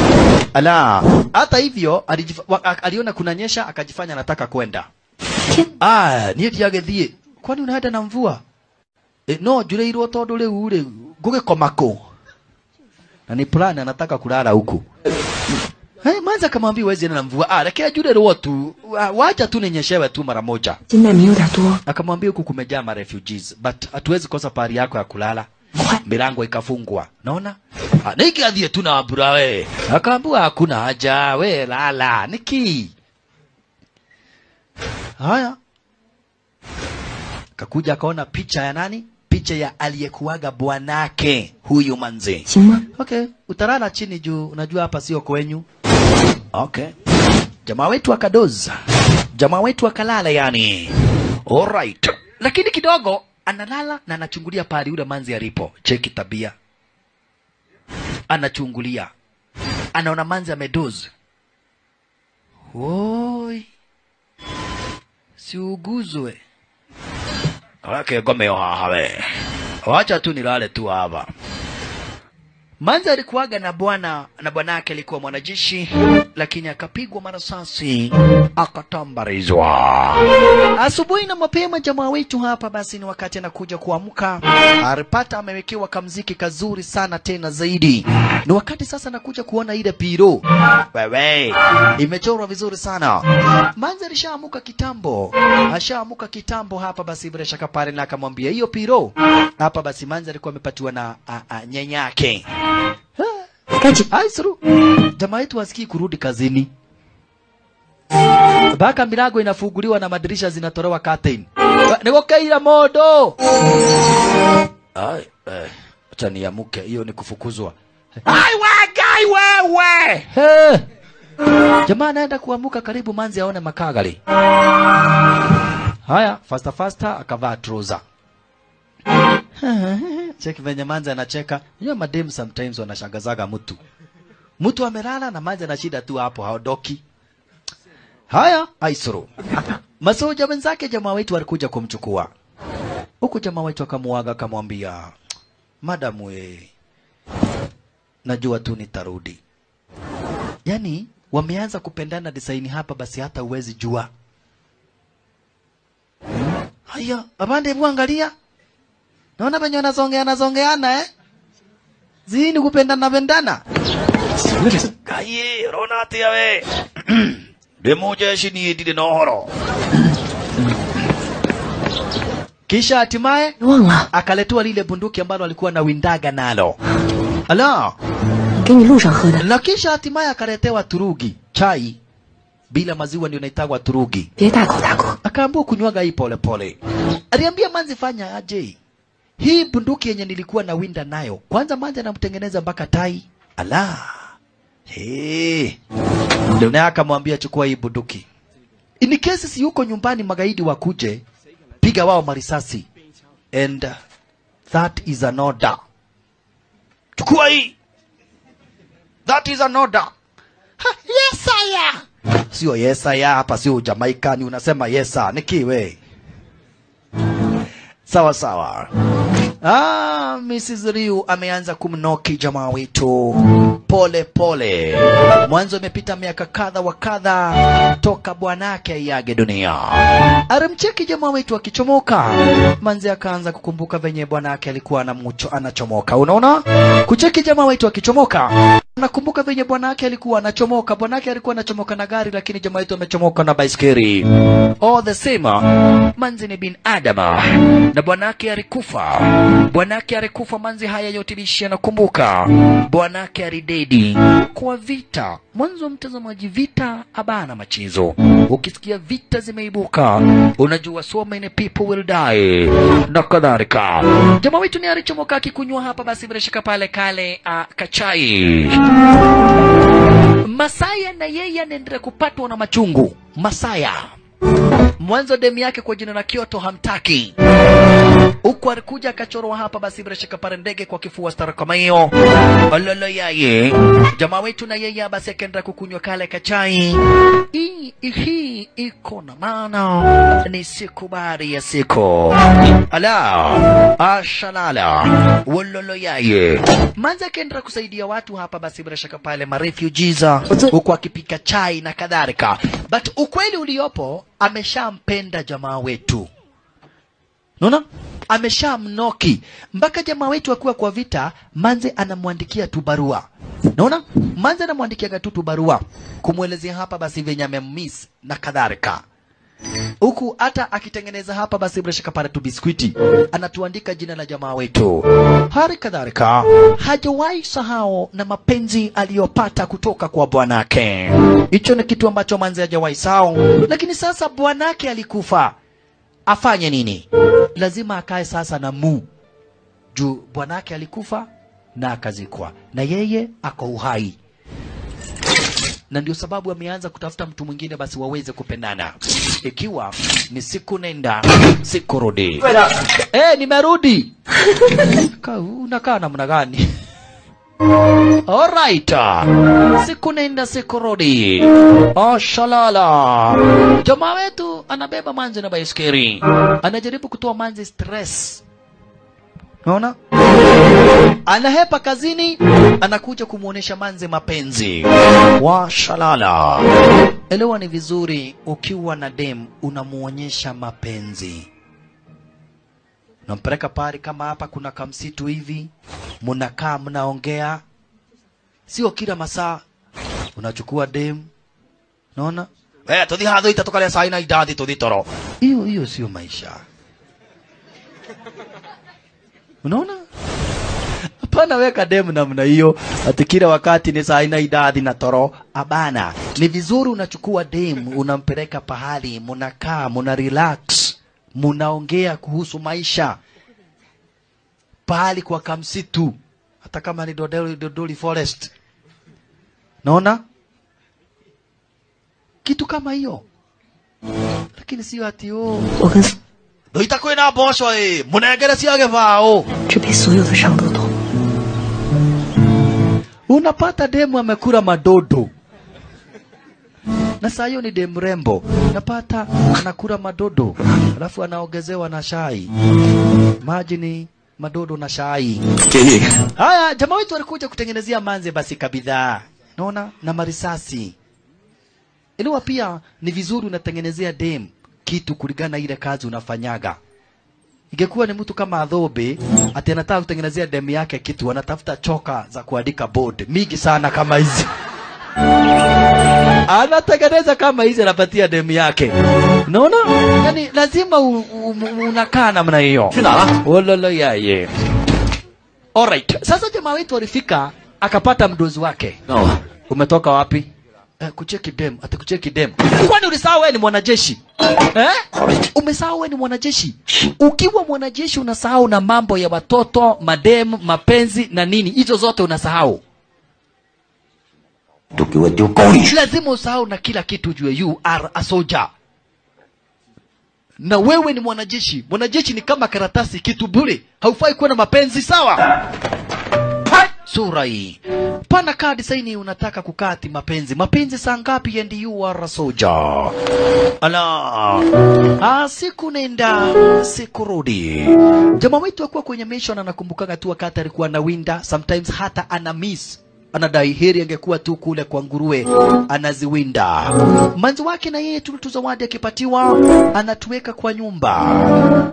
Ala, hata hivyo aliona kunanyesha akajifanya anataka kwenda. Ah, niye agethie. Kwani unaenda na mvua? No, jureirwo tondu riu ri ngugikomako. Na ni plan anataka kulala huku. Hey, manzi akamwambia huwezi enda na mvua. Ah, lakini jureirwo tu. Wacha tu ninyeshewe tu mara moja. Akamwambia huku kumejaa ma refugees, but hatuwezi kosa pahali yako ya kulala. Milango ikafungwa. Naona? Niki adhie tu na abura we. Akaambiwa hakuna haja we lala. Niki. Haya. Kakuja akaona picha ya nani? Picha ya aliyekuaga bwanake huyu manzi. Okay, utalala chini juu unajua hapa sio kwenyu. Okay. Jamaa wetu akadoza. Jamaa wetu akalala yani. Alright. Lakini kidogo analala na anachungulia pale yule manzi alipo. Cheki tabia. Anachungulia. Anaona manzi amedoze. Oi. Siuguzwe. Wake gomeo hawe. Wacha tu nilale tu hapa. Manzi alikuwaga na bwana na bwanake alikuwa mwanajeshi, lakini akapigwa marasasi akatambarizwa. Asubuhi na mapema jamaa wetu hapa basi ni wakati anakuja kuamka, alipata amewekewa kamziki kazuri sana tena zaidi. Ni wakati sasa anakuja kuona ile piro. Wewe, imechorwa vizuri sana. Manzi alishaamuka kitambo. Ashaamuka kitambo hapa basi bila shaka pale na akamwambia hiyo piro. Hapa basi Manzi alikuwa amepatiwa na nyenyake. Aisru, jamaa yetu hasikii kurudi kazini. Baka milango inafunguliwa na madirisha zinatolewa curtain. Niko modo. Ai, acha niamuke, hiyo ni kufukuzwa. Ai wagai wewe. He. Jamaa anaenda kuamuka karibu Manzi aone makagali. Haya, faster faster akavaa trouser. Check venye Manzi anacheka. Unajua madem sometimes wanashangazaga mtu. Mtu amelala na Manzi ana shida tu hapo haondoki. Haya, aisuru. Masoja wenzake jamaa wetu walikuja kumchukua. Huku jamaa wetu akamuaga akamwambia, "Madam we, najua tu nitarudi." Yani wameanza kupendana design hapa basi hata uwezi jua. Haya, abande hebu angalia. Naona penye wanasongeana songeana eh? Zini kupendana pendana. Kaye, rona atia we. Demo jeshi ni edide na horo. Kisha hatimaye akaletewa lile bunduki ambalo alikuwa na windaga nalo. Ala. Na kisha hatimaye akaletewa turugi, chai bila maziwa ndio inaitagwa turugi. Akaambiwa kunywaga hii pole pole. Aliambia Manzi fanya aje? Hii bunduki yenye nilikuwa na winda nayo. Kwanza Manzi anamtengeneza mpaka tai. Ala. Hey. Ndio naye akamwambia chukua hii bunduki. In case si yuko nyumbani magaidi wakuje, piga wao marisasi. And that is an order. Chukua hii. That is an order. Ha, yes sir. Sio yes sir hapa, sio Jamaica ni unasema yes sir. Nikiwe. Sawa sawa. Mrs. Liu ameanza kumnoki jamaa wetu pole pole. Mwanzo imepita miaka kadha wa kadha toka bwanake aiage dunia. Alimcheki jamaa wetu akichomoka. Manzi akaanza kukumbuka venye bwanake alikuwa anachomoka. Unaona? Kucheki jamaa wetu akichomoka. Nakumbuka venye bwanake alikuwa anachomoka. Bwanake alikuwa anachomoka na gari, lakini jamaa wetu amechomoka na baiskeli. All the same, manzi ni bin Adama na bwanake alikufa. Bwanake alikufa, manzi haya yote bishi anakumbuka. Bwanake alidedi kwa vita. Mwanzo mtazamaji, vita abana machezo. Ukisikia vita zimeibuka, unajua so many people will die na kadhalika. Jamaa wetu ni alichomoka akikunywa hapa basi bila shaka pale kale kachai. Masaya na yeye anaendelea kupatwa na machungu. Masaya mwanzo demu yake kwa jina la Kyoto hamtaki. Huku alikuja akachorwa hapa basi bila shaka pale ndege kwa kifua stara kama hiyo. Ololo yaye. Jamaa wetu na yeye basi akaenda kukunywa kale kachai. Hii iko na maana ni siku baada ya siku. Ala ashalala. Ololo yaye. Manza akaenda kusaidia watu hapa basi bila shaka pale ma refugees, huku akipika chai na kadhalika. But ukweli uliopo, ameshampenda jamaa wetu. Unaona? Ameshamnoki. Mpaka jamaa wetu akiwa kwa vita, manze anamwandikia tu barua. Unaona? Manze anamwandikia tu barua kumuelezea hapa basi venye amemiss na kadhalika. Huku hata akitengeneza hapa basi bila shaka pale tu biskuiti, anatuandika jina la jamaa wetu. Hali kadhalika hajawahi sahau na mapenzi aliyopata kutoka kwa bwanake. Hicho ni kitu ambacho manze hajawahi sahau. Lakini sasa bwanake alikufa. Afanye nini? Lazima akae sasa na mu. Juu bwanake alikufa na akazikwa, na yeye ako uhai. Na ndio sababu ameanza kutafuta mtu mwingine basi waweze kupendana. Ikiwa ni siku nenda siku rudi. Nimerudi. Unakaa namna gani? Alright. Siku nenda siku rudi. Oh shalala. Jamaa wetu anabeba manzi na baiskeli. Anajaribu kutoa manzi stress. Unaona? Anahepa kazini, anakuja kumuonesha manzi mapenzi. Wa shalala. Elewa ni vizuri ukiwa na dem unamuonyesha mapenzi. Unampeleka pari kama hapa kuna kamsitu hivi, mnakaa mnaongea. Sio kila masaa unachukua dem. Unaona? Tudhi hadho itatoka leo saa ina idadi tudhi toro. Hiyo sio maisha. Unaona? Hapana weka demu namna hiyo ati kila wakati ni saa ina idadi na toro. Abana, ni vizuri unachukua demu unampeleka pahali mnakaa, mna relax, mnaongea kuhusu maisha. Pahali kwa kamsitu, hata kama ni Dodoli Forest. Naona? Kitu kama hiyo. Lakini sio ati Doita kwina bosho munengere ciage bao. Unapata demu amekula madodo. Na saa hiyo ni demu rembo. Unapata anakula madodo, alafu anaongezewa na chai. Maji ni madodo na chai. Haya, jamaa wetu alikuja kutengenezea manze basi kabidhaa. Naona na marisasi. Elewa pia ni vizuri unatengenezea dem kitu kulingana ile kazi unafanyaga. Ingekuwa ni mtu kama Adhobe ati anataka kutengenezea demu yake kitu, anatafuta choka za kuandika board mingi sana kama hizi. Anatengeneza kama hizi anapatia demu yake. Unaona? Yaani lazima unakaa namna hiyo. Ololo yaye. Alright. Sasa jamaa wetu alifika akapata mdozi wake. No. Umetoka wapi? Kucheki dem, ati kucheki dem. Kwani ulisahau wewe ni mwanajeshi? Umesahau wewe ni mwanajeshi? Ukiwa mwanajeshi unasahau na mambo ya watoto, madem, mapenzi na nini. Hizo zote unasahau. Lazima usahau na kila kitu, jue you are a soldier. Na wewe ni mwanajeshi. Mwanajeshi ni kama karatasi, kitu bure. Haufai kuwa na mapenzi, sawa? Sura hii. Pana kadi saini unataka kukati mapenzi. Mapenzi saa ngapi and you are a soldier. Ala. Siku nenda, siku rudi. Jamaa wetu akuwa kwenye mission anakumbukaga tu wakati alikuwa na winda. Sometimes hata ana miss. Anadai heri angekuwa tu kule kwa nguruwe anaziwinda. Manzi wake na yeye tu zawadi akipatiwa anatuweka kwa nyumba.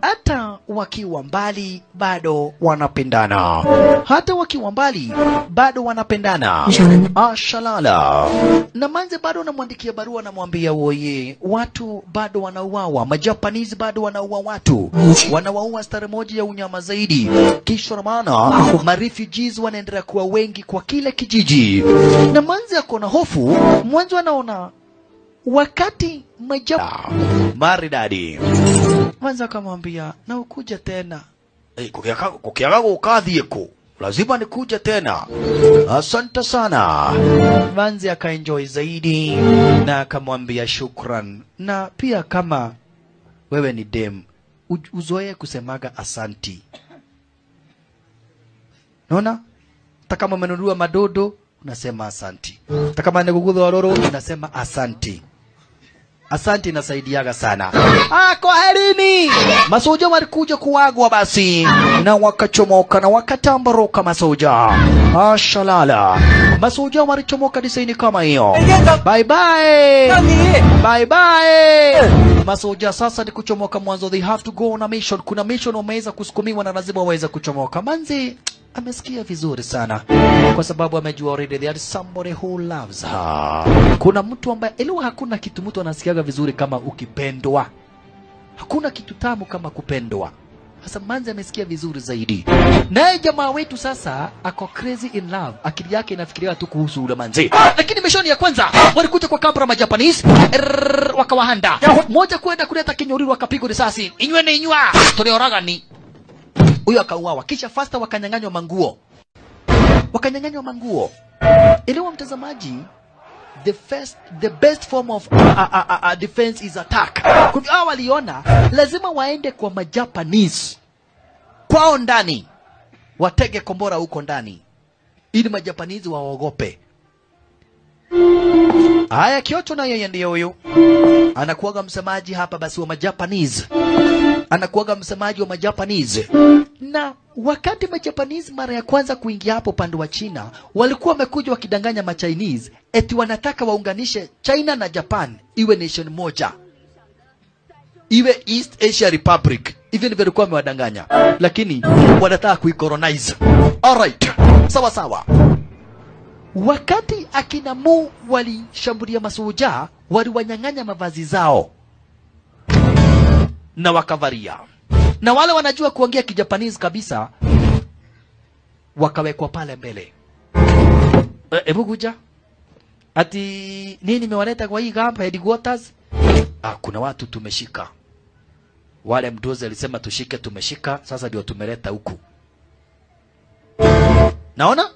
Hata wakiwa mbali bado wanapendana. Hata wakiwa mbali bado wanapendana. Ashalala. Na manzi bado anamwandikia barua, anamwambia woye, watu bado wanauawa, Majapanese bado wanaua watu. Wanawaua stare moja ya unyama zaidi. Kisha maana ma refugees wanaendelea kuwa wengi kwa kile kijiji. Na manzi ako na hofu, mwanzo anaona wakati maridadi. Manzi akamwambia na ukuja tena. Eh, kukiaga ukadhi yako. Lazima nikuje tena. Asante sana. Manzi akaenjoy zaidi na akamwambia shukran. Na pia kama wewe ni dem, uzoee kusemaga asanti. Unaona? Hata kama umenunua madodo unasema asanti. Hata kama ni gugudho waroro unasema asanti. Asanti inasaidiaga sana. Kwaherini. Masoja walikuja kuagwa basi na wakachomoka na wakatambaroka masoja. Ashalala. Masoja walichomoka design kama hiyo. Bye bye. Bye bye. Masoja sasa ni kuchomoka mwanzo, they have to go on a mission. Kuna mission wameweza kusukumiwa na lazima waweze kuchomoka. Manzi amesikia vizuri sana kwa sababu amejua already there is somebody who loves her. Kuna mtu ambaye elewa, hakuna kitu mtu anasikiaga vizuri kama ukipendwa. Hakuna kitu tamu kama kupendwa. Sasa manzi amesikia vizuri zaidi. Naye jamaa wetu sasa ako crazy in love. Akili yake inafikiria tu kuhusu ule manzi. Lakini mission ya kwanza walikuja kwa kamera ma Japanese wakawahanda. Moja kwenda kuleta kinyoriro akapigwa risasi. Inywe ni inywa. Tulioraga ni huyo akauawa. Kisha faster wakanyang'anywa manguo. Wakanyang'anywa manguo. Elewa mtazamaji, the best form of defense is attack. Kwa hivyo hao waliona lazima waende kwa Majapanese kwao ndani, watege kombora huko ndani ili Majapanese waogope. Haya, Kyoto na yeye ndiye huyu anakuwaga msemaji hapa basi wa Majapanese. Anakuwaga msemaji wa Majapanese. Na wakati Majapanese mara ya kwanza kuingia hapo upande wa China, walikuwa wamekuja wakidanganya Machinese eti wanataka waunganishe China na Japan iwe nation moja, iwe East Asia Republic. Hivyo ndivyo walikuwa wamewadanganya, lakini wanataka kuicolonize. Alright, sawa sawa. Wakati akina Mu walishambulia masoja, waliwanyang'anya mavazi zao na wakavaria. Na wale wanajua kuongea Kijapanese kabisa wakawekwa pale mbele. Ebu kuja. Ati nini nimewaleta kwa hii camp headquarters? Kuna watu tumeshika. Wale mdozi alisema tushike, tumeshika, sasa ndio tumeleta huku. Naona?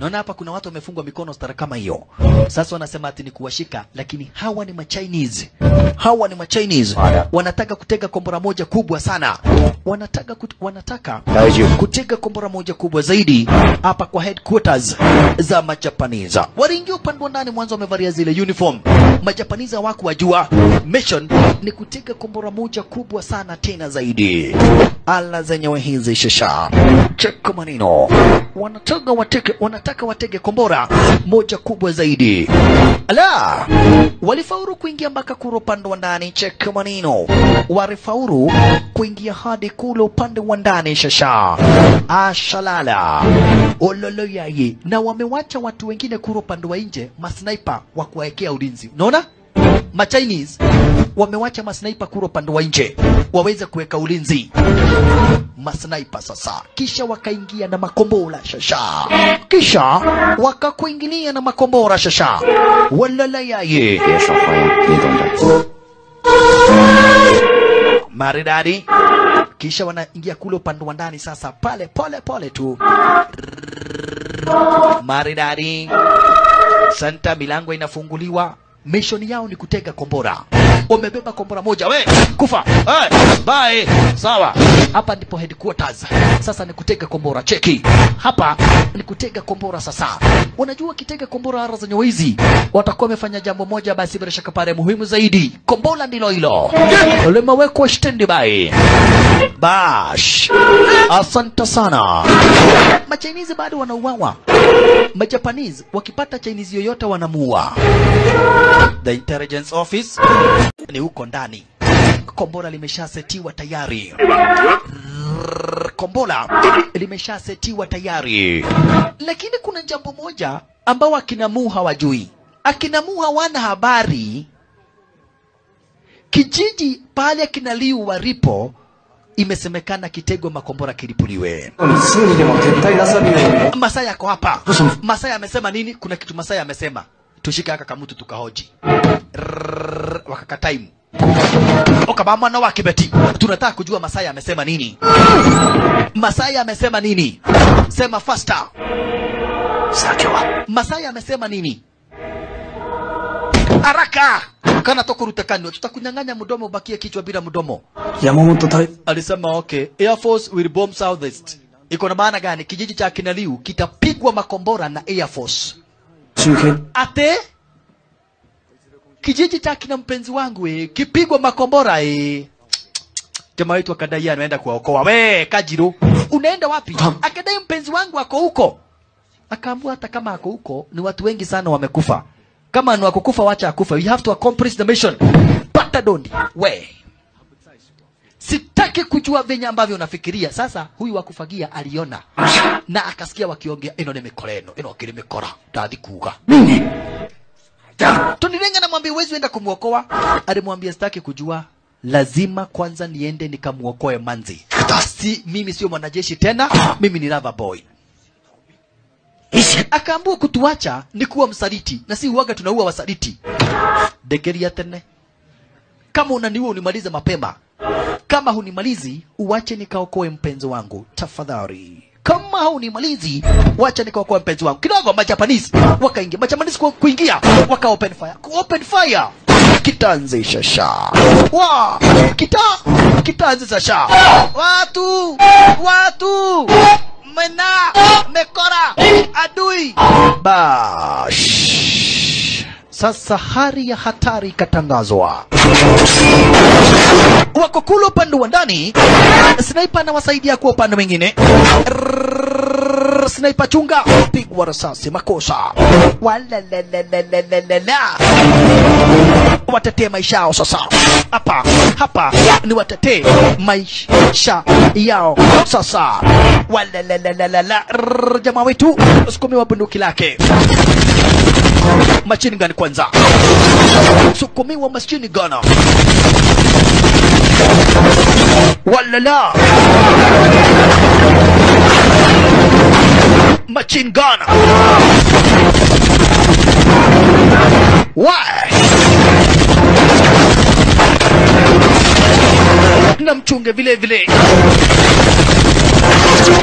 Naona hapa kuna watu wamefungwa mikono stara kama hiyo. Sasa wanasema ati ni kuwashika, lakini hawa ni Machinese. Hawa ni Machinese. Wanataka kutega kombora moja kubwa sana. Wanataka kutega kombora moja kubwa zaidi hapa kwa headquarters za Majapanese. Waliingia upande wa ndani mwanzo wamevalia zile uniform. Majapanese hawakuwajua. Mission ni kutega kombora moja kubwa sana tena zaidi. Ala zenyewe hizi shasha. Cheka maneno. Wanataka watege kombora moja kubwa zaidi. Ala, walifaulu kuingia mpaka kule upande wa ndani. Cheka maneno. Walifaulu kuingia hadi kule upande wa ndani shasha. Ashalala. Ololo yayi. Na wamewacha watu wengine kule upande wa nje, masniper wa kuwaekea ulinzi. Unaona? Ma Chinese wamewacha masniper kule upande wa nje waweze kuweka ulinzi. Masniper sasa. Kisha wakaingia na makombora shasha. Kisha wakakuingilia na makombora shasha. Walala yaye. Maridadi. Kisha wanaingia kule upande wa ndani sasa, pale pole pole tu. Maridadi. Santa, milango inafunguliwa. Mission yao ni kutega kombora. Wamebeba kombora moja, we kufa. Hey, bye. Sawa. Hapa ndipo headquarters. Sasa ni kutega kombora. Cheki. Hapa Ni kutega kombora sasa. Unajua kitega kombora ara za nyoizi watakuwa wamefanya jambo moja basi bila shaka pale muhimu zaidi. Kombora ndilo hilo. Limewekwa standby. Bash. Asante sana. Machinese bado wanauawa. Majapanese wakipata Chinese yoyote wanamuua. The intelligence office ni huko ndani. Kombora limeshasetiwa tayari. Kombora limeshasetiwa tayari. Lakini kuna jambo moja ambao akina Mu hawajui. Akina Mu hawana habari. Kijiji pale akina Liu walipo imesemekana kitego makombora kilipuliwe. Masai yako hapa. Masai amesema nini? Kuna kitu Masai amesema. Tushike haka kamutu tukahoji. Wakakataimu. Okaba mwana wa Kibeti. Tunataka kujua Masai amesema nini. Masai amesema nini? Sema faster. Masai amesema nini? Haraka. Kana tokurutakano tutakunyang'anya mdomo ubakie kichwa bila mdomo. Yamamoto tai alisema okay, Air Force will bomb Southeast. Iko na maana gani? Kijiji cha akina Liu kitapigwa makombora na Air Force. Ate kijiji cha kina mpenzi wangu kipigwa makombora Jamaa wetu akadai anaenda kuwaokoa. We Kajiro, unaenda wapi? Akadai mpenzi wangu ako huko. Akaambiwa hata kama ako huko ni watu wengi sana wamekufa. Kama ni wakukufa wacha akufa. You have to accomplish the mission. Pata dondi. We. Sitaki kujua venye ambavyo unafikiria. Sasa huyu wakufagia aliona na akasikia wakiongea ino ni mikoreno, ino akili mikora. Ndathi kuga. Nini? Tonirenga na mwambie huwezi enda kumuokoa. Alimwambia sitaki kujua. Lazima kwanza niende nikamuokoe manzi. Si mimi sio mwanajeshi tena, mimi ni lover boy. Akaambiwa kutuacha ni kuwa msaliti, na si uaga tunaua wasaliti. Degeria tene. Kama unaniua unimalize mapema. Kama hunimalizi uache nikaokoe mpenzi wangu tafadhali. Kama hunimalizi wacha nikaokoe mpenzi wangu. Kidogo Majapanese wakaingia. Majapanese kuingia waka open fire. Ku open fire. Kitanzisha sha. Wa kitanzisha sha. Watu watu mena mekora adui. Bash. Sasa hali ya hatari ikatangazwa. Wako kule upande wa ndani, sniper anawasaidia kwa upande mwingine. Sniper chunga, pigwa risasi makosa. Wala la la la la la la. Watetee maisha yao sasa. Hapa hapa ni watetee maisha yao sasa. Wala la la la la. Jamaa wetu sukumiwa bunduki lake. Machine gun kwanza. Sukumiwa machine gun. Wala la. Machine gun. Why? Na mchunge vile vile.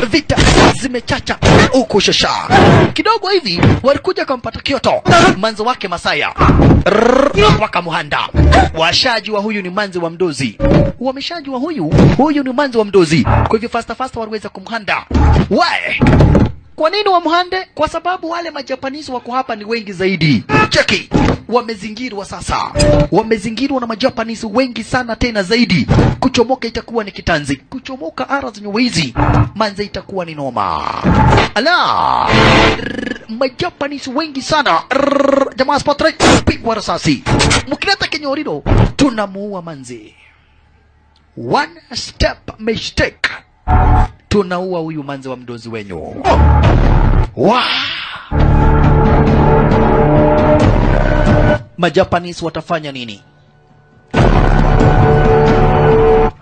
Vita zimechacha huko shasha. Kidogo hivi walikuja kumpata Kyoto. Manzi wake Masaya wakamuhanda. Washajua huyu ni manzi wa mdozi. Wameshajua huyu ni manzi wa mdozi. Kwa hivyo faster faster waliweza kumhanda. Why? Kwa nini wamhande? Kwa sababu wale Majapanese wako hapa ni wengi zaidi. Cheki. Wamezingirwa sasa. Wamezingirwa na Majapanese wengi sana tena zaidi. Kuchomoka itakuwa ni kitanzi. Kuchomoka ara zenye manze itakuwa ni noma. Ala. Majapanese wengi sana. Jamaa Patrick pigwa risasi. Mkileta kinyoriro tunamuua manze. One step mistake. Tunaua huyu manze wa mdozi wenyu. Wow. Majapanese watafanya nini?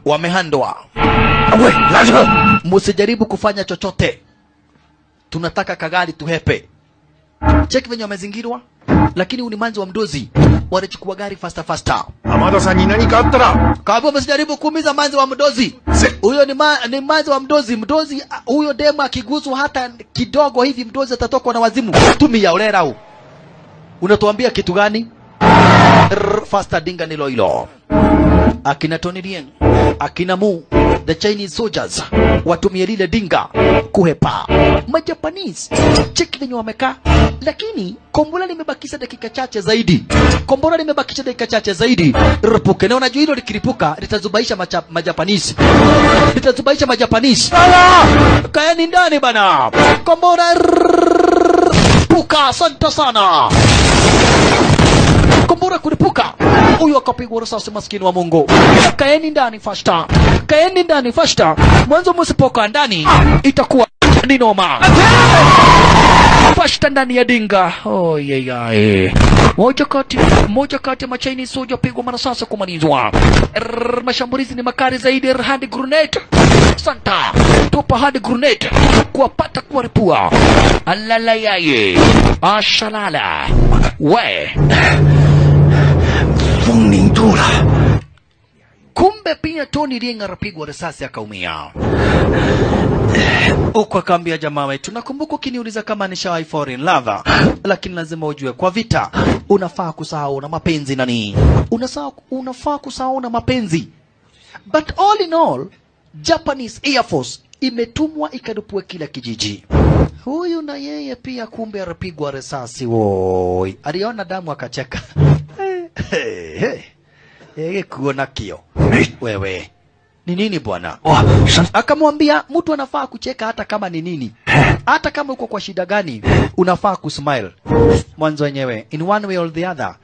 Wamehandwa. Musijaribu kufanya chochote. Tunataka kagali tuhepe. Check venye wamezingirwa. Lakini huyu ni manzi wa mdozi. Walichukua gari faster faster. Amado-san ni nani ka attara? Kabu msijaribu kuumiza manzi wa mdozi. Huyo ni manzi wa mdozi. Mdozi huyo dema akiguswa hata kidogo hivi mdozi atatokwa na wazimu. Tumia olera huu. Unatuambia kitu gani? Faster dinga nilo hilo. Akina Tony Dien, akina Mu, The Chinese soldiers watumie lile dinga kuhepa. Majapanese cheki venye wamekaa, lakini kombora limebakisha dakika chache zaidi. Kombora limebakisha dakika chache zaidi ripuke. Na unajua hilo likiripuka litazubaisha Majapanese. Litazubaisha Majapanese. Kaeni ndani bana. Kombora ripuka, asante sana. Kombora kulipuka, huyu akapigwa risasi, maskini wa Mungu. Kaeni ndani fasta, kaeni ndani fasta. Mwanzo msipoka ndani itakuwa ni noma. Fasta ndani ya dinga. Oh yeah, yeah. Moja kati ya Chinese soldier pigwa marasasi kumalizwa. Mashambulizi ni makali zaidi. Hand grenade. Santa tupa hand grenade kuwapata kuwaripua. Alala yaye. Ashalala. We. Kumbe pia Tony Ring alipigwa risasi akaumia. Huko akaambia jamaa wetu, nakumbuka ukiniuliza kama nishawahi fall in love, lakini lazima ujue kwa vita unafaa kusahau na mapenzi nani. Unafaa kusahau na mapenzi. But all in all, Japanese Air Force imetumwa ikadupue kila kijiji. Huyu na yeye pia kumbe alipigwa risasi woi. Aliona damu akacheka. Hey, hey. Yeye kuona kio. Wewe ni nini bwana? Akamwambia mtu anafaa kucheka hata kama ni nini. Hata kama uko kwa shida gani, unafaa kusmile. Mwanzo wenyewe, in one way or the other,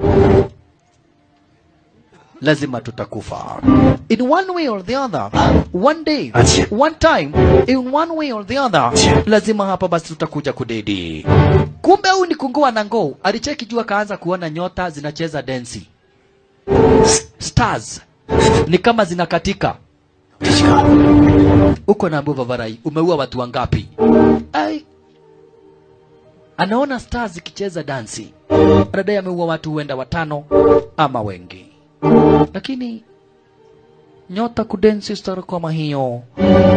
lazima tutakufa. In one way or the other, one day, one time, in one way or the other, lazima hapa basi tutakuja kudedi. Kumbe huyu ni kungoa na ngoo. Alicheki jua kaanza kuona nyota zinacheza densi. Stars ni kama zinakatika. Uko na Abu Vavarai, umeua watu wangapi? Ai, anaona stars zikicheza dansi. Anadai ameua watu huenda 5 ama wengi. Lakini nyota kudensi star kama hiyo,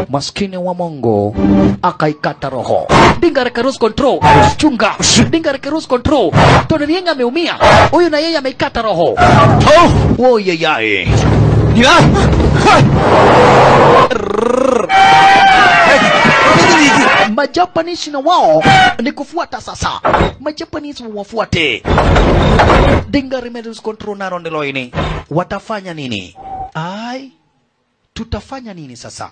maskini wa Mungu akaikata roho. Dinga reka lose control. Chunga. Dinga reka lose control. Tony Ring ameumia. Huyu na yeye ameikata roho. Oh ye. 你来，快！ Majapanese na wao ni kufuata sasa. Majapanese wafuate. Dinga lose control na rondeloini. Watafanya nini? Ai, tutafanya nini sasa?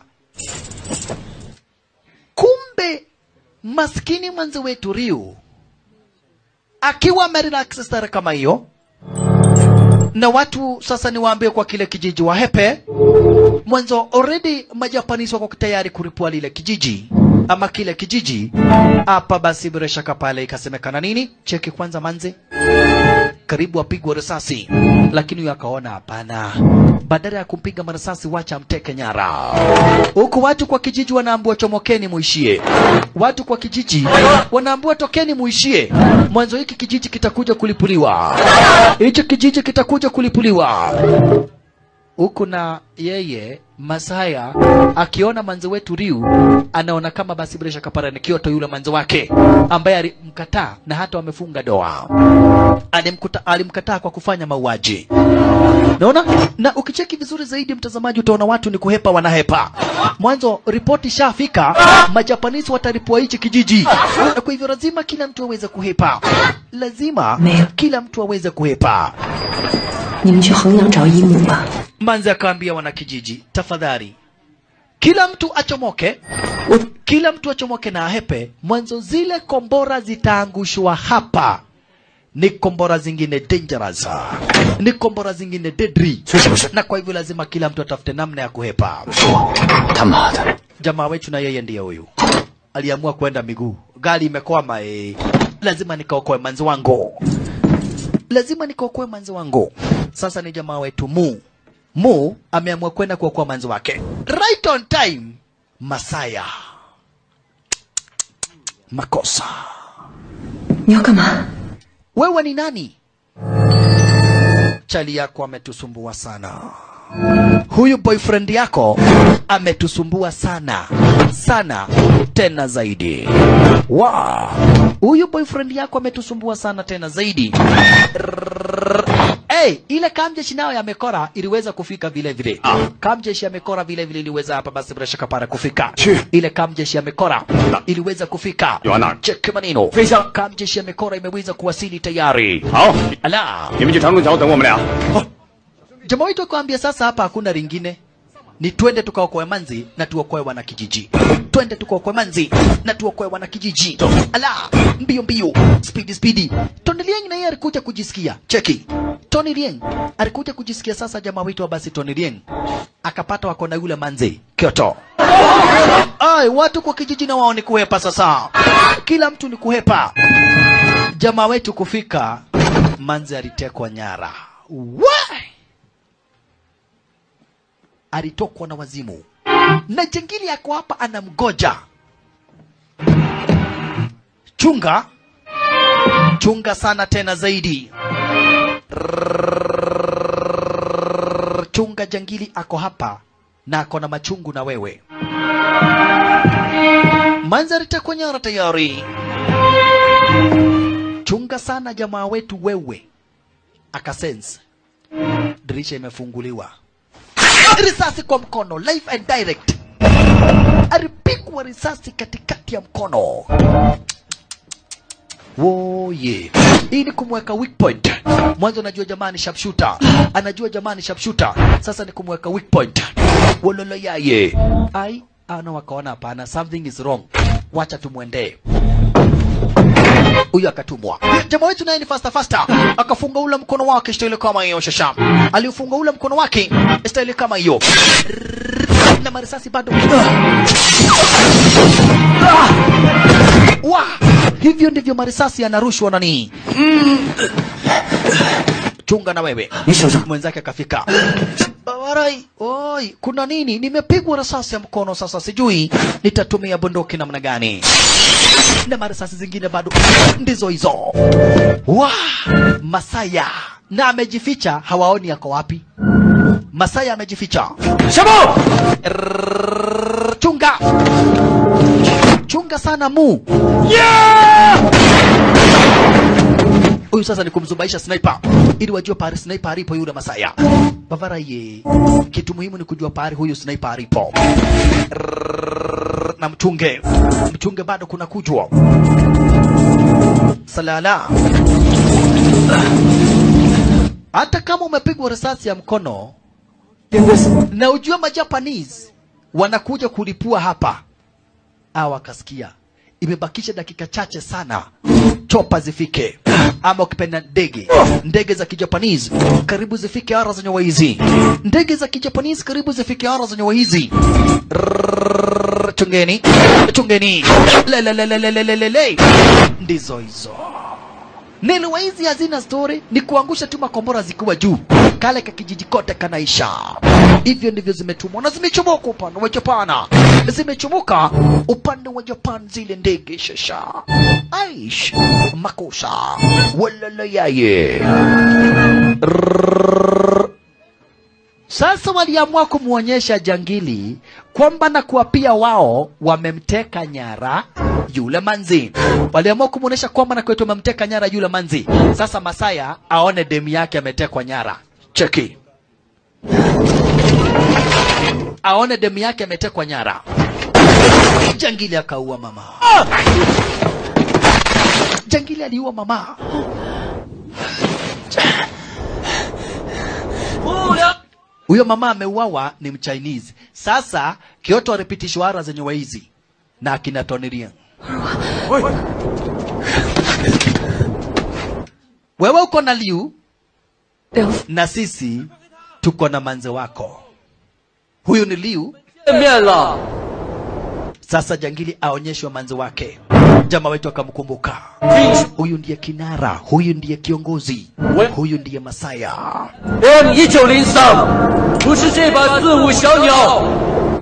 Kumbe maskini mwanzo wetu Ryu akiwa amerelax stara kama hiyo, na watu sasa niwaambie kwa kile kijiji wa Hepe, mwanzo already Majapanese wako tayari kulipua lile kijiji ama kile kijiji hapa. Basi bila shaka pale ikasemekana nini? Cheki kwanza manze, karibu apigwe risasi, lakini huyu akaona hapana, badala ya kumpiga marasasi wacha mteke nyara. Huku watu kwa kijiji wanaambiwa chomokeni muishie. Watu kwa kijiji wanaambiwa tokeni muishie. Mwanzo hiki kijiji kitakuja kulipuliwa. Hicho kijiji kitakuja kulipuliwa. Huku na yeye Masaya akiona manzo wetu Ryu anaona kama basi bila shaka pale ni Kyoto yule manzo wake ambaye alimkataa na hata wamefunga doa. Alimkataa kwa kufanya mauaji. Unaona? Na ukicheki vizuri zaidi mtazamaji utaona watu ni kuhepa wanahepa. Mwanzo ripoti shafika, Majapanese watalipua hichi kijiji. Na kwa hivyo lazima kila mtu aweze kuhepa. Lazima kila mtu aweze kuhepa. 你们去衡阳找姨母吧。 Manzi akaambia wanakijiji, tafadhali kila mtu achomoke, kila mtu achomoke na ahepe. Mwanzo zile kombora zitaangushwa hapa ni kombora zingine dangerous, ni kombora zingine deadly, na kwa hivyo lazima kila mtu atafute namna ya kuhepa. Jamaa wetu na yeye ndiye huyu aliamua kwenda miguu, gari imekwama, lazima nikaokoe manzi wangu, lazima nikaokoe manzi wangu. Sasa ni jamaa wetu Mu ameamua kwenda kuokoa manzi wake. Right on time, Masaya. Makosa. Nyokama. Wewe ni nani? Chali yako ametusumbua sana. Huyu boyfriend yako ametusumbua sana. Sana tena zaidi. Wow. Huyu boyfriend yako ametusumbua sana tena zaidi. Hey. Hey, ile kamjeshi nao ya Mekora iliweza kufika vile vile. Kamjeshi ya Mekora vile vile iliweza hapa basi bila shaka para kufika. Ile kamjeshi ya Mekora iliweza kufika. Check maneno. Kamjeshi ya Mekora imeweza kuwasili tayari. Ala. Jamaa wetu akamwambia sasa hapa hakuna lingine. Ni twende tukaokoe manzi na tuokoe wanakijiji. Twende tukaokoe manzi na tuokoe wanakijiji. Ala, mbio mbio, speedy speedy. Tony Lieng na yeye alikuja kujisikia. Cheki. Tony Lieng alikuja kujisikia sasa jamaa wetu wa basi Tony Lieng akapata wako na yule manzi Kyoto. Ai, watu kwa kijiji na wao ni kuhepa sasa. Kila mtu ni kuhepa. Jamaa wetu kufika, manzi alitekwa nyara. Why? Alitokwa na wazimu. Na jengili yako hapa anamgoja. Chunga. Chunga sana tena zaidi. Chunga, jangili ako hapa na ako na machungu na wewe. Manzi alitekwa nyara tayari. Chunga sana jamaa wetu wewe. Akasense dirisha imefunguliwa. Risasi kwa mkono, live and direct. Alipigwa risasi katikati ya mkono. Woye. Hii ni kumweka weak point. Mwanzo anajua jamaa ni sharpshooter. Anajua jamaa ni sharpshooter. Sasa ni kumweka weak point. Wololo yaye. Ai, ana wakaona hapana, something is wrong. Wacha tumuendee. Huyu akatumwa. Jamaa wetu naye ni faster faster. Akafunga ule mkono wake style kama hiyo shasha. Alifunga ule mkono wake style kama hiyo. Na marisasi bado. Wa, hivyo ndivyo marisasi yanarushwa nani? Chunga na wewe. Mwenzake akafika. Bawarai, oi, kuna nini? Nimepigwa risasi ya mkono sasa sijui nitatumia bunduki namna gani. Na marisasi zingine bado ndizo hizo. Wa, Masaya na amejificha, hawaoni yako wapi. Masaya amejificha. Shabo! Chunga. Chunga sana mu. Yeah! Huyu sasa ni kumzubaisha sniper ili wajue pahali sniper alipo yule Masaya. Bavara ye. Kitu muhimu ni kujua pahali huyu sniper alipo. Na mchunge. Mchunge bado kuna kujua. Salala. Hata kama umepigwa risasi ya mkono na ujue ma Japanese wanakuja kulipua hapa. Hawa kasikia. Imebakisha dakika chache sana chopa zifike, ama ukipenda ndege, ndege za Kijapanese karibu zifike ara za nyawaizi. Ndege za Kijapanese karibu zifike ara za nyawaizi. Chungeni, chungeni. Le le le le le le le le. Ndizo hizo. Niliwaizi hazina story, ni kuangusha tu makombora zikiwa juu. Kale kakijiji kote kanaisha. Hivyo ndivyo zimetumwa na zimechomoka upande wa Japan. Zimechomoka upande wa Japan zile ndege shasha. Aish makosa. Walala yaye. Sasa waliamua kumuonyesha jangili kwamba na kuapia wao wamemteka nyara yule manzi. Waliamua kumuonyesha kwamba na kwetu wamemteka nyara yule manzi. Sasa Masaya aone demu yake ametekwa nyara. Cheki. Aone demu yake ametekwa nyara. Jangili akaua mama. Jangili aliua mama. Huyo mama ameuawa ni Mchinese. Sasa Kyoto alipitishwa ara zenye waizi na akina Tony Lieng. Wewe uko na Liu na sisi tuko na manze wako. Huyu ni Liu. Sasa jangili aonyeshwe manze wake. Jamaa wetu akamkumbuka. Huyu ndiye kinara, huyu ndiye kiongozi, huyu ndiye Masaya.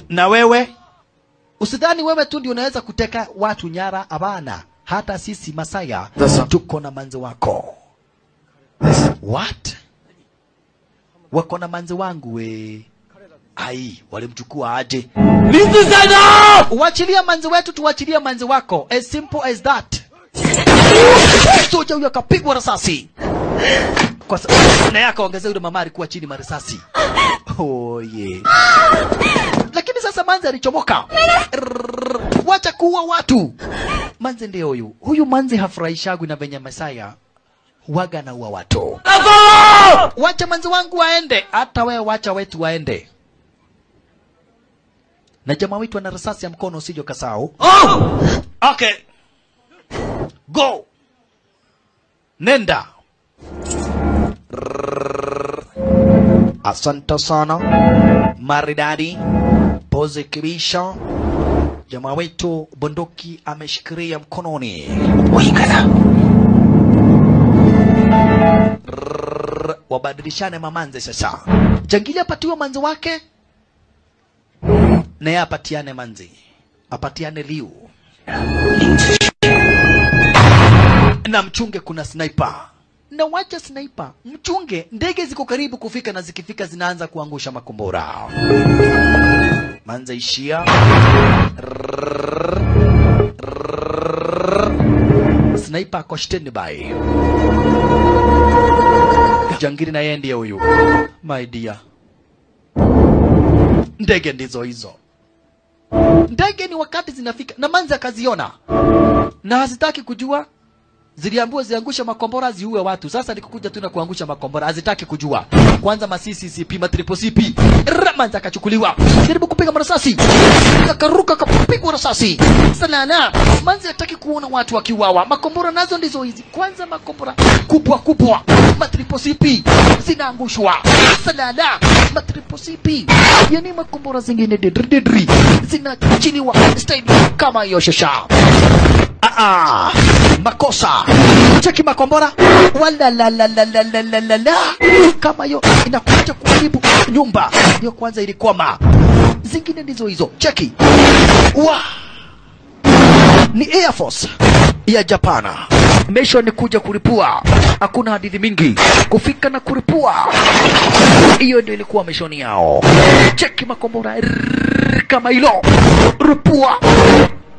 Na wewe usidhani wewe tu ndio unaweza kuteka watu nyara. Abana, hata sisi Masaya tuko na manze wako. What? Wako na manze wangu we. Ai, walimchukua aje? Uachilia manzi wetu, tuachilia manzi wako. As simple as that. Soja huyo akapigwa risasi. Kwa na yako ongezea yule mama alikuwa chini marisasi. Oh yeah. Lakini sasa manzi alichomoka. Wacha kuua watu. Manzi ndio huyu. Huyu manzi hafurahishagwi na venye Masaya waga na uwa watu. Wacha manzi wangu waende. Hata wewe wacha wetu waende. Na jamaa wetu ana risasi ya mkono usije kasahau. Oh! Okay. Go. Nenda. Asante sana. Maridadi. Pose kibisha. Jamaa wetu bunduki ameshikilia mkononi. Wabadilishane mamanze sasa. Jangili apatiwe manzi wake, naye apatiane manzi, apatiane Liu. Na mchunge kuna sniper. Na wacha sniper, mchunge, ndege ziko karibu kufika na zikifika zinaanza kuangusha makombora. Manze ishia. Sniper ako standby. Jangiri na yeye ndiye huyu. My dear. Ndege ndizo hizo. Ndege ni wakati zinafika na manzi akaziona. Na hazitaki kujua. Ziliambiwa ziangushe makombora ziue watu. Sasa nikukuja tu na kuangusha makombora, hazitaki kujua. Kwanza ma CCCP, ma triple CP. Manzi akachukuliwa. Jaribu kupiga marasasi. Akaruka akapigwa risasi. Salala. Manzi hataki kuona watu wakiuawa. Makombora nazo ndizo hizi. Kwanza makombora kubwa kubwa. Ma triple CP zinaangushwa. Salala. Ma triple CP. Yani makombora zingine dedri zinachiniwa style kama hiyo shasha. Makosa. Cheki makombora. Wala la la la la la la la la. Kama hiyo inakuja kuharibu nyumba. Hiyo kwanza ilikwama. Zingine ndizo hizo. Cheki. Wa. Ni Air Force ya Japana. Mission ni kuja kulipua. Hakuna hadithi mingi. Kufika na kulipua. Hiyo ndio ilikuwa mission yao. Cheki makombora kama hilo. Rupua.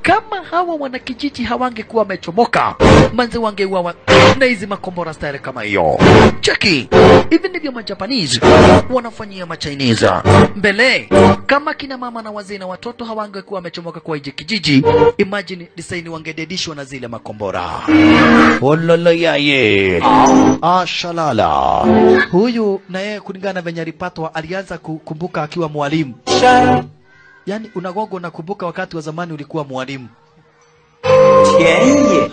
Kama hawa wanakijiji hawangekuwa wamechomoka, manzi wangeuawa na hizi makombora style kama hiyo. Cheki, hivi ndivyo ma-Japanese wanafanyia ma-Chinese. Mbele, kama kina mama na wazee na watoto hawangekuwa wamechomoka kwa hiji kijiji, imagine design wangededishwa na zile makombora. Ololo yaye. Ashalala. Huyu na yeye kulingana venye alipatwa alianza kukumbuka akiwa mwalimu. Yani unagongo unakumbuka wakati wa zamani ulikuwa mwalimu.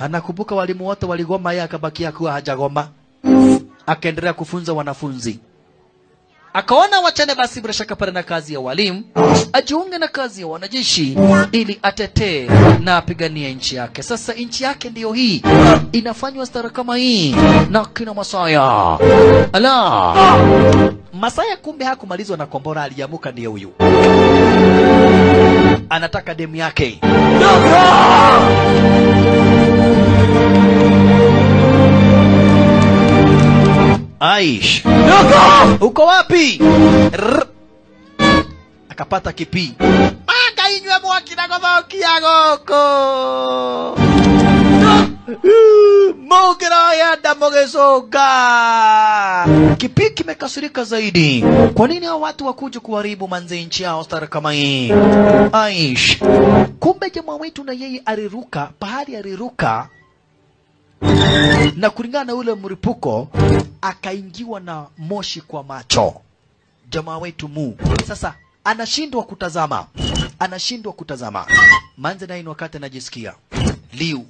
Anakumbuka walimu wote waligoma, yeye akabakia kuwa hajagoma. Akaendelea kufunza wanafunzi. Akaona wachane basi bila shaka pale na kazi ya walimu, ajiunge na kazi ya wanajeshi ili atetee na apiganie nchi yake. Sasa nchi yake ndiyo hii inafanywa stara kama hii na kina Masaya. Ala. Masaya kumbe hakumalizwa na kombora, aliamuka ndiyo huyu. Anataka demu yake. Aish. Uko wapi? Akapata kipi. Akainywa mwaki na gothokia goko. Mugira yenda mugicoka. Kipi kimekasirika zaidi. Kwa nini hao watu wakuja kuharibu manze nchi yao stara kama hii? Aish. Kumbe jamaa wetu na yeye aliruka, pahali aliruka. Na kulingana na ule mripuko akaingiwa na moshi kwa macho. Jamaa wetu mu. Sasa anashindwa kutazama. Anashindwa kutazama. Manze naye ni wakati anajisikia. Liu.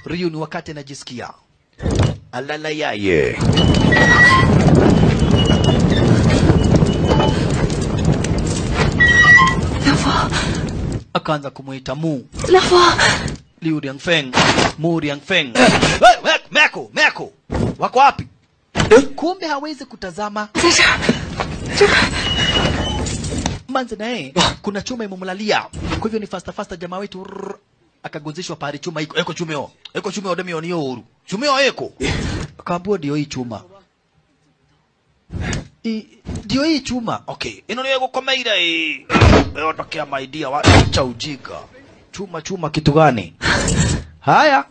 Ryu ni wakati anajisikia. Alala yaye. Akaanza kumuita Mu. Liu Liangfeng, Mu Liangfeng. Hey, Meko, Meko. Wako wapi? Kumbe hawezi kutazama. Manze naye kuna chuma imemlalia. Kwa hivyo ni faster faster jamaa wetu akagonzishwa pale chuma iko. Eko chumeo. Eko chumeo demio ni oru. Chumeo eko. Akaambiwa ndio hii chuma. Ndio hii chuma. Okay. Ino ni gukomeire ii. Wewe tokea my dear wacha ujinga. Chuma chuma kitu gani? Haya.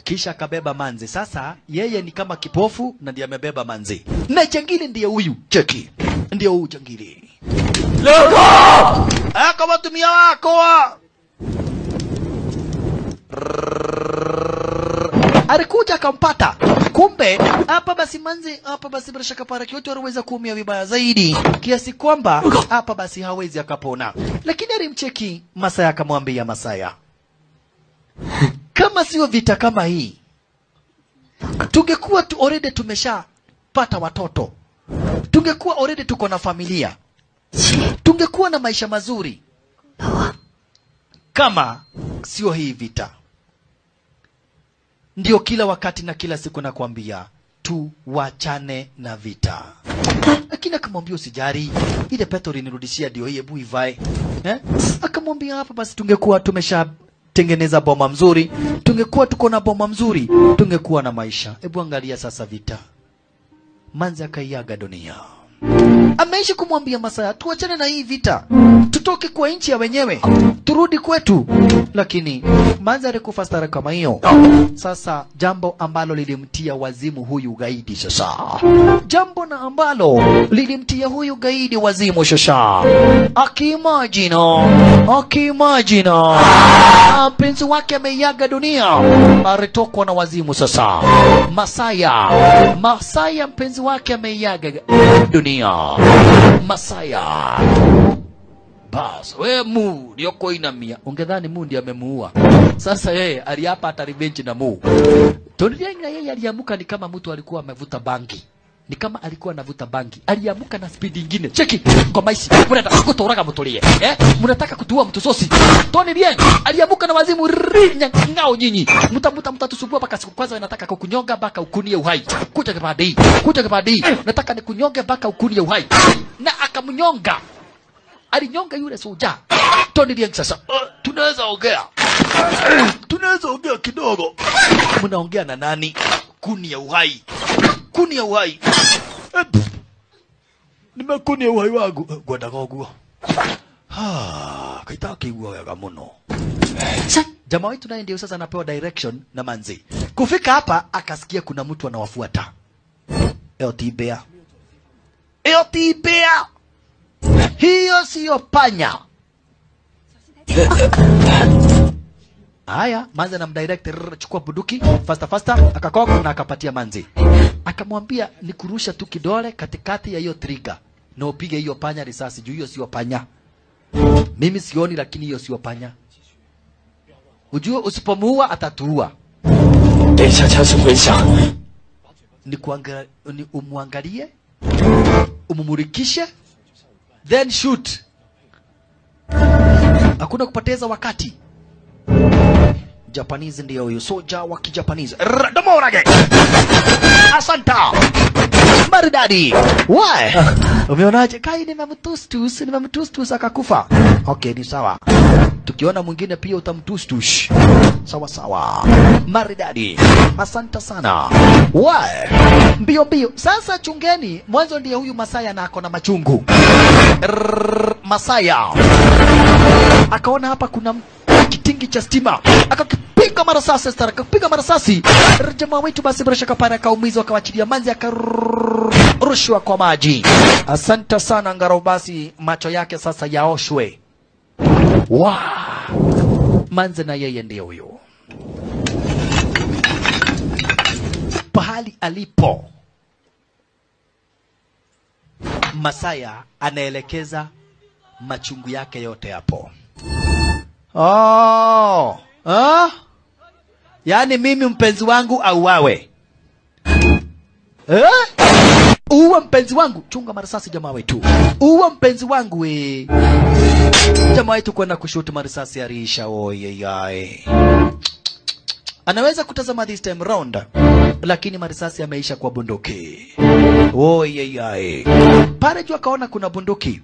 Kisha akabeba manzi. Sasa yeye ni kama kipofu na ndiye amebeba manzi. Na jangili ndiye huyu, cheki. Ndiye huyu jangili. Lego! Akawatumia wako. Alikuja akampata. Kumbe hapa basi manzi, hapa basi bila shaka para kioto aliweza kuumia vibaya zaidi kiasi kwamba hapa basi hawezi akapona. Lakini alimcheki Masaya akamwambia Masaya, kama sio vita kama hii tungekuwa tu already tumeshapata watoto, tungekuwa already tuko na familia, tungekuwa na maisha mazuri kama sio hii vita. Ndio kila wakati na kila siku nakwambia tuwachane na vita. Lakini akamwambia usijari, ile pete ulinirudishia ndio hii, hebu ivae. Akamwambia hapa basi tungekuwa tumeshatengeneza boma mzuri, tungekuwa tuko na boma mzuri, tungekuwa na maisha. Hebu angalia sasa vita. Manzi akaiaga dunia. Ameishi kumwambia Masaya tuachane na hii vita, tutoke kwa nchi ya wenyewe, turudi kwetu. Lakini Manzi alikufa stara kama hiyo. Sasa jambo ambalo lilimtia wazimu huyu gaidi sasa, jambo na ambalo lilimtia huyu gaidi wazimu sasa, akimagine mpenzi wake ameiaga dunia, alitokwa na wazimu sasa. Masaya mpenzi wake ameiaga dunia. Masaya bas, we mu yoko inamia. Ungedhani mu ndiye amemuua. Sasa yeye aliapa ata revenge na mu. Tonienga yeye aliamuka ni kama mtu alikuwa amevuta bangi. Ni kama alikuwa anavuta bangi. Aliamuka na speed nyingine. Cheki kwa maisi. Mnataka kutoraga mtulie. Mnataka kutuua mtu sosi. Tony Lieng aliamuka na wazimu ngao nyinyi. Mtatusumbua mpaka siku kwanza nataka kukunyonga mpaka ukunie uhai. Kuja kipande hii. Kuja kipande hii. Nataka nikunyonge mpaka ukunie uhai. Na akamnyonga. Alinyonga yule soja. Tony Lieng sasa, tunaweza ongea. Tunaweza ongea kidogo. Mnaongea na nani? Kuni ya uhai. Kuni ya uhai. Nimekuni ya uhai wangu. Gwenda goguo. Ha, kaitaki guo wega muno. Jamaa wetu naye ndio sasa anapewa direction na manzi. Kufika hapa akasikia kuna mtu anawafuata. Eotibea. Eotibea. Hiyo siyo panya. Haya, manzi anamdirect, chukua bunduki faster, akakoka na akapatia manzi. Akamwambia ni kurusha tu kidole katikati ya hiyo trigger na upige hiyo panya risasi, juu hiyo sio panya. Mimi sioni, lakini hiyo sio panya. Ujue usipomuua atatuua. Ni umwangalie, umumurikishe, then shoot. Hakuna kupoteza wakati. Japanese ndio huyo soja wa Kijapanese. Domorage. Asanta. Maridadi. Why? Umeonaje? Kai nimemtustus, nimemtustus akakufa. Okay, ni sawa. Tukiona mwingine pia utamtustus. Sawa sawa. Maridadi. Asanta sana. Why? Mbio mbio. Sasa chungeni, mwanzo ndiye huyu Masaya na ako na machungu. Masaya. Akaona hapa kuna kitingi cha stima, akakipiga marasasi, akapiga marasasi. Jamaa wetu basi bila shaka pale akaumizwa, akawachilia manzi, akarushwa kwa maji. Asante sana ngaro, basi macho yake sasa yaoshwe. Wow. Manzi na yeye ndiye huyo. Pahali alipo Masaya anaelekeza machungu yake yote hapo. Oh, ah? Yaani mimi mpenzi wangu auawe. Eh? Uwa mpenzi wangu, chunga marisasi jamaa wetu. Uwa mpenzi wangu we. Jamaa wetu kwenda kushoot marisasi yarisha oye yae. Anaweza kutazama this time round, lakini marisasi yameisha kwa bunduki. Oye yae. Pale juu akaona kuna bunduki.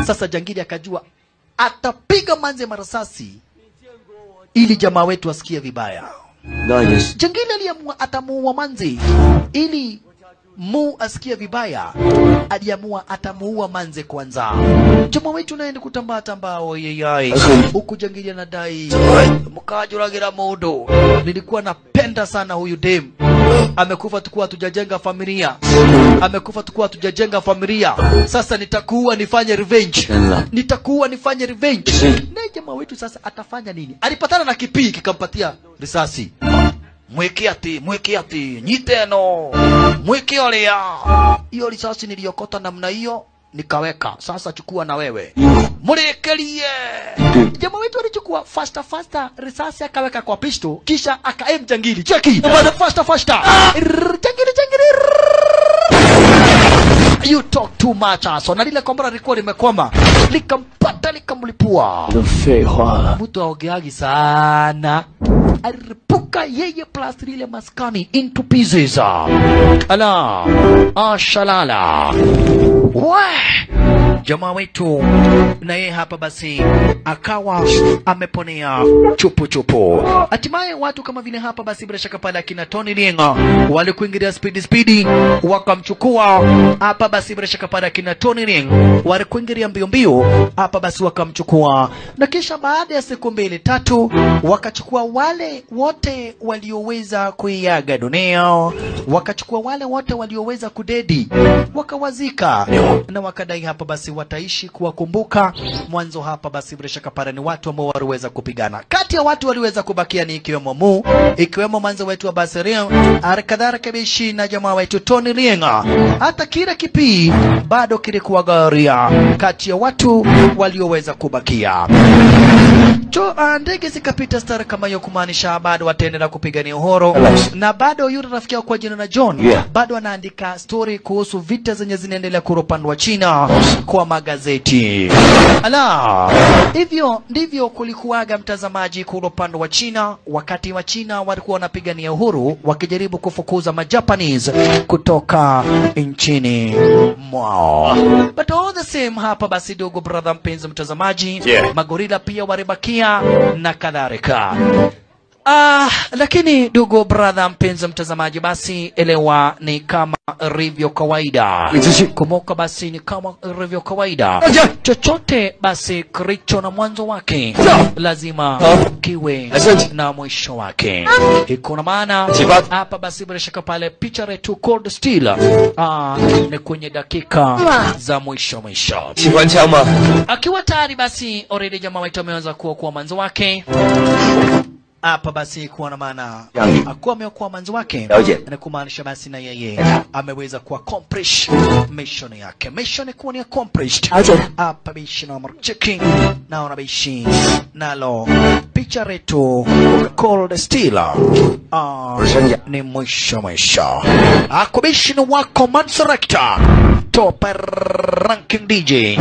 Sasa jangili akajua atapiga manze marasasi ili jamaa wetu asikie vibaya. Jangili aliamua atamuua manze ili mu asikie vibaya. Aliamua atamuua manze kwanza. Jamaa wetu naende kutambaa tambaa oyeyai. Huku jangili anadai mkajuragira modo, nilikuwa na Nilimpenda sana huyu dem. Amekufa tukuwa hatujajenga familia. Amekufa tukuwa hatujajenga familia. Sasa nitakuwa nifanye revenge. Nitakuwa nifanye revenge. Na jamaa wetu sasa atafanya nini? Alipatana na kipii kikampatia risasi. Mweke ati, nyiteno. Mweke olea. Hiyo risasi niliokota namna hiyo nikaweka. Sasa chukua na wewe. Murekerie. Jamaa wetu alichukua faster risasi akaweka kwa pistol, kisha akaem jangili. Cheki. Faster. Jangili. You talk too much aso. Na lile kombora lilikuwa limekwama. Likampata likamlipua. Mtu aogeagi sana. Alipuka yeye plus lile maskani into pieces. Ala. Ashalala. Wah! Jamaa wetu na yeye hapa basi akawa ameponea chupu chupu. Hatimaye watu kama vile hapa basi bila shaka pale akina Tony Linga walikuingilia speedy wakamchukua hapa basi bila shaka pale akina Tony Linga walikuingilia mbio mbio hapa basi wakamchukua, na kisha baada ya siku 2 3 wakachukua wale wote walioweza kuiaga dunia, wakachukua wale wote walioweza kudedi wakawazika, na wakadai hapa basi wataishi kuwakumbuka. Mwanzo hapa basi bila shaka pale ni watu ambao waliweza kupigana. Kati ya watu waliweza kubakia ni ikiwemo Mu, ikiwemo manzo wetu wa Basiria, alikadhalika bishi na jamaa wetu Tony Linga. Hata kila kipii bado kilikuwa garia kati ya watu walioweza kubakia. Ndege zikapita stara kama hiyo, kumaanisha bado wataendelea kupigania uhuru. Na bado yule rafiki yao kwa jina na John bado anaandika story kuhusu vita zenye zinaendelea kule upande wa China kwa magazeti. Ala, hivyo ndivyo kulikuwaga mtazamaji kule upande wa China, wakati wa China walikuwa wanapigania uhuru wakijaribu kufukuza majapanese kutoka nchini mwao. But all the same hapa basi, dogo brother mpenzi mtazamaji, magorila pia walibakia na kadhalika. Lakini ndugu brother mpenzi mtazamaji, basi elewa ni kama rivyo kawaida. Kumbuka basi ni kama rivyo kawaida. Chochote basi kilicho na mwanzo wake lazima kiwe na mwisho wake. Iko na maana hapa basi bila shaka pale picha yetu Cold Steel ni kwenye dakika za mwisho mwisho. Akiwa tayari basi already jamaa wetu ameanza kuwa mwanzo wake. Hapa basi kuwa na maana akuwa ameokoa manzi wake, na kumaanisha basi na yeye ameweza ku accomplish mission yake. Mission kuwa ni accomplished. Hapa bishi na marchecking na bishi nalo picha letu Cold Steel ni mwisho mwisho. Akubishi ni wako Manserector top ranking DJ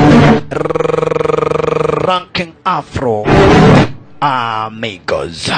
ranking Afro Amigos.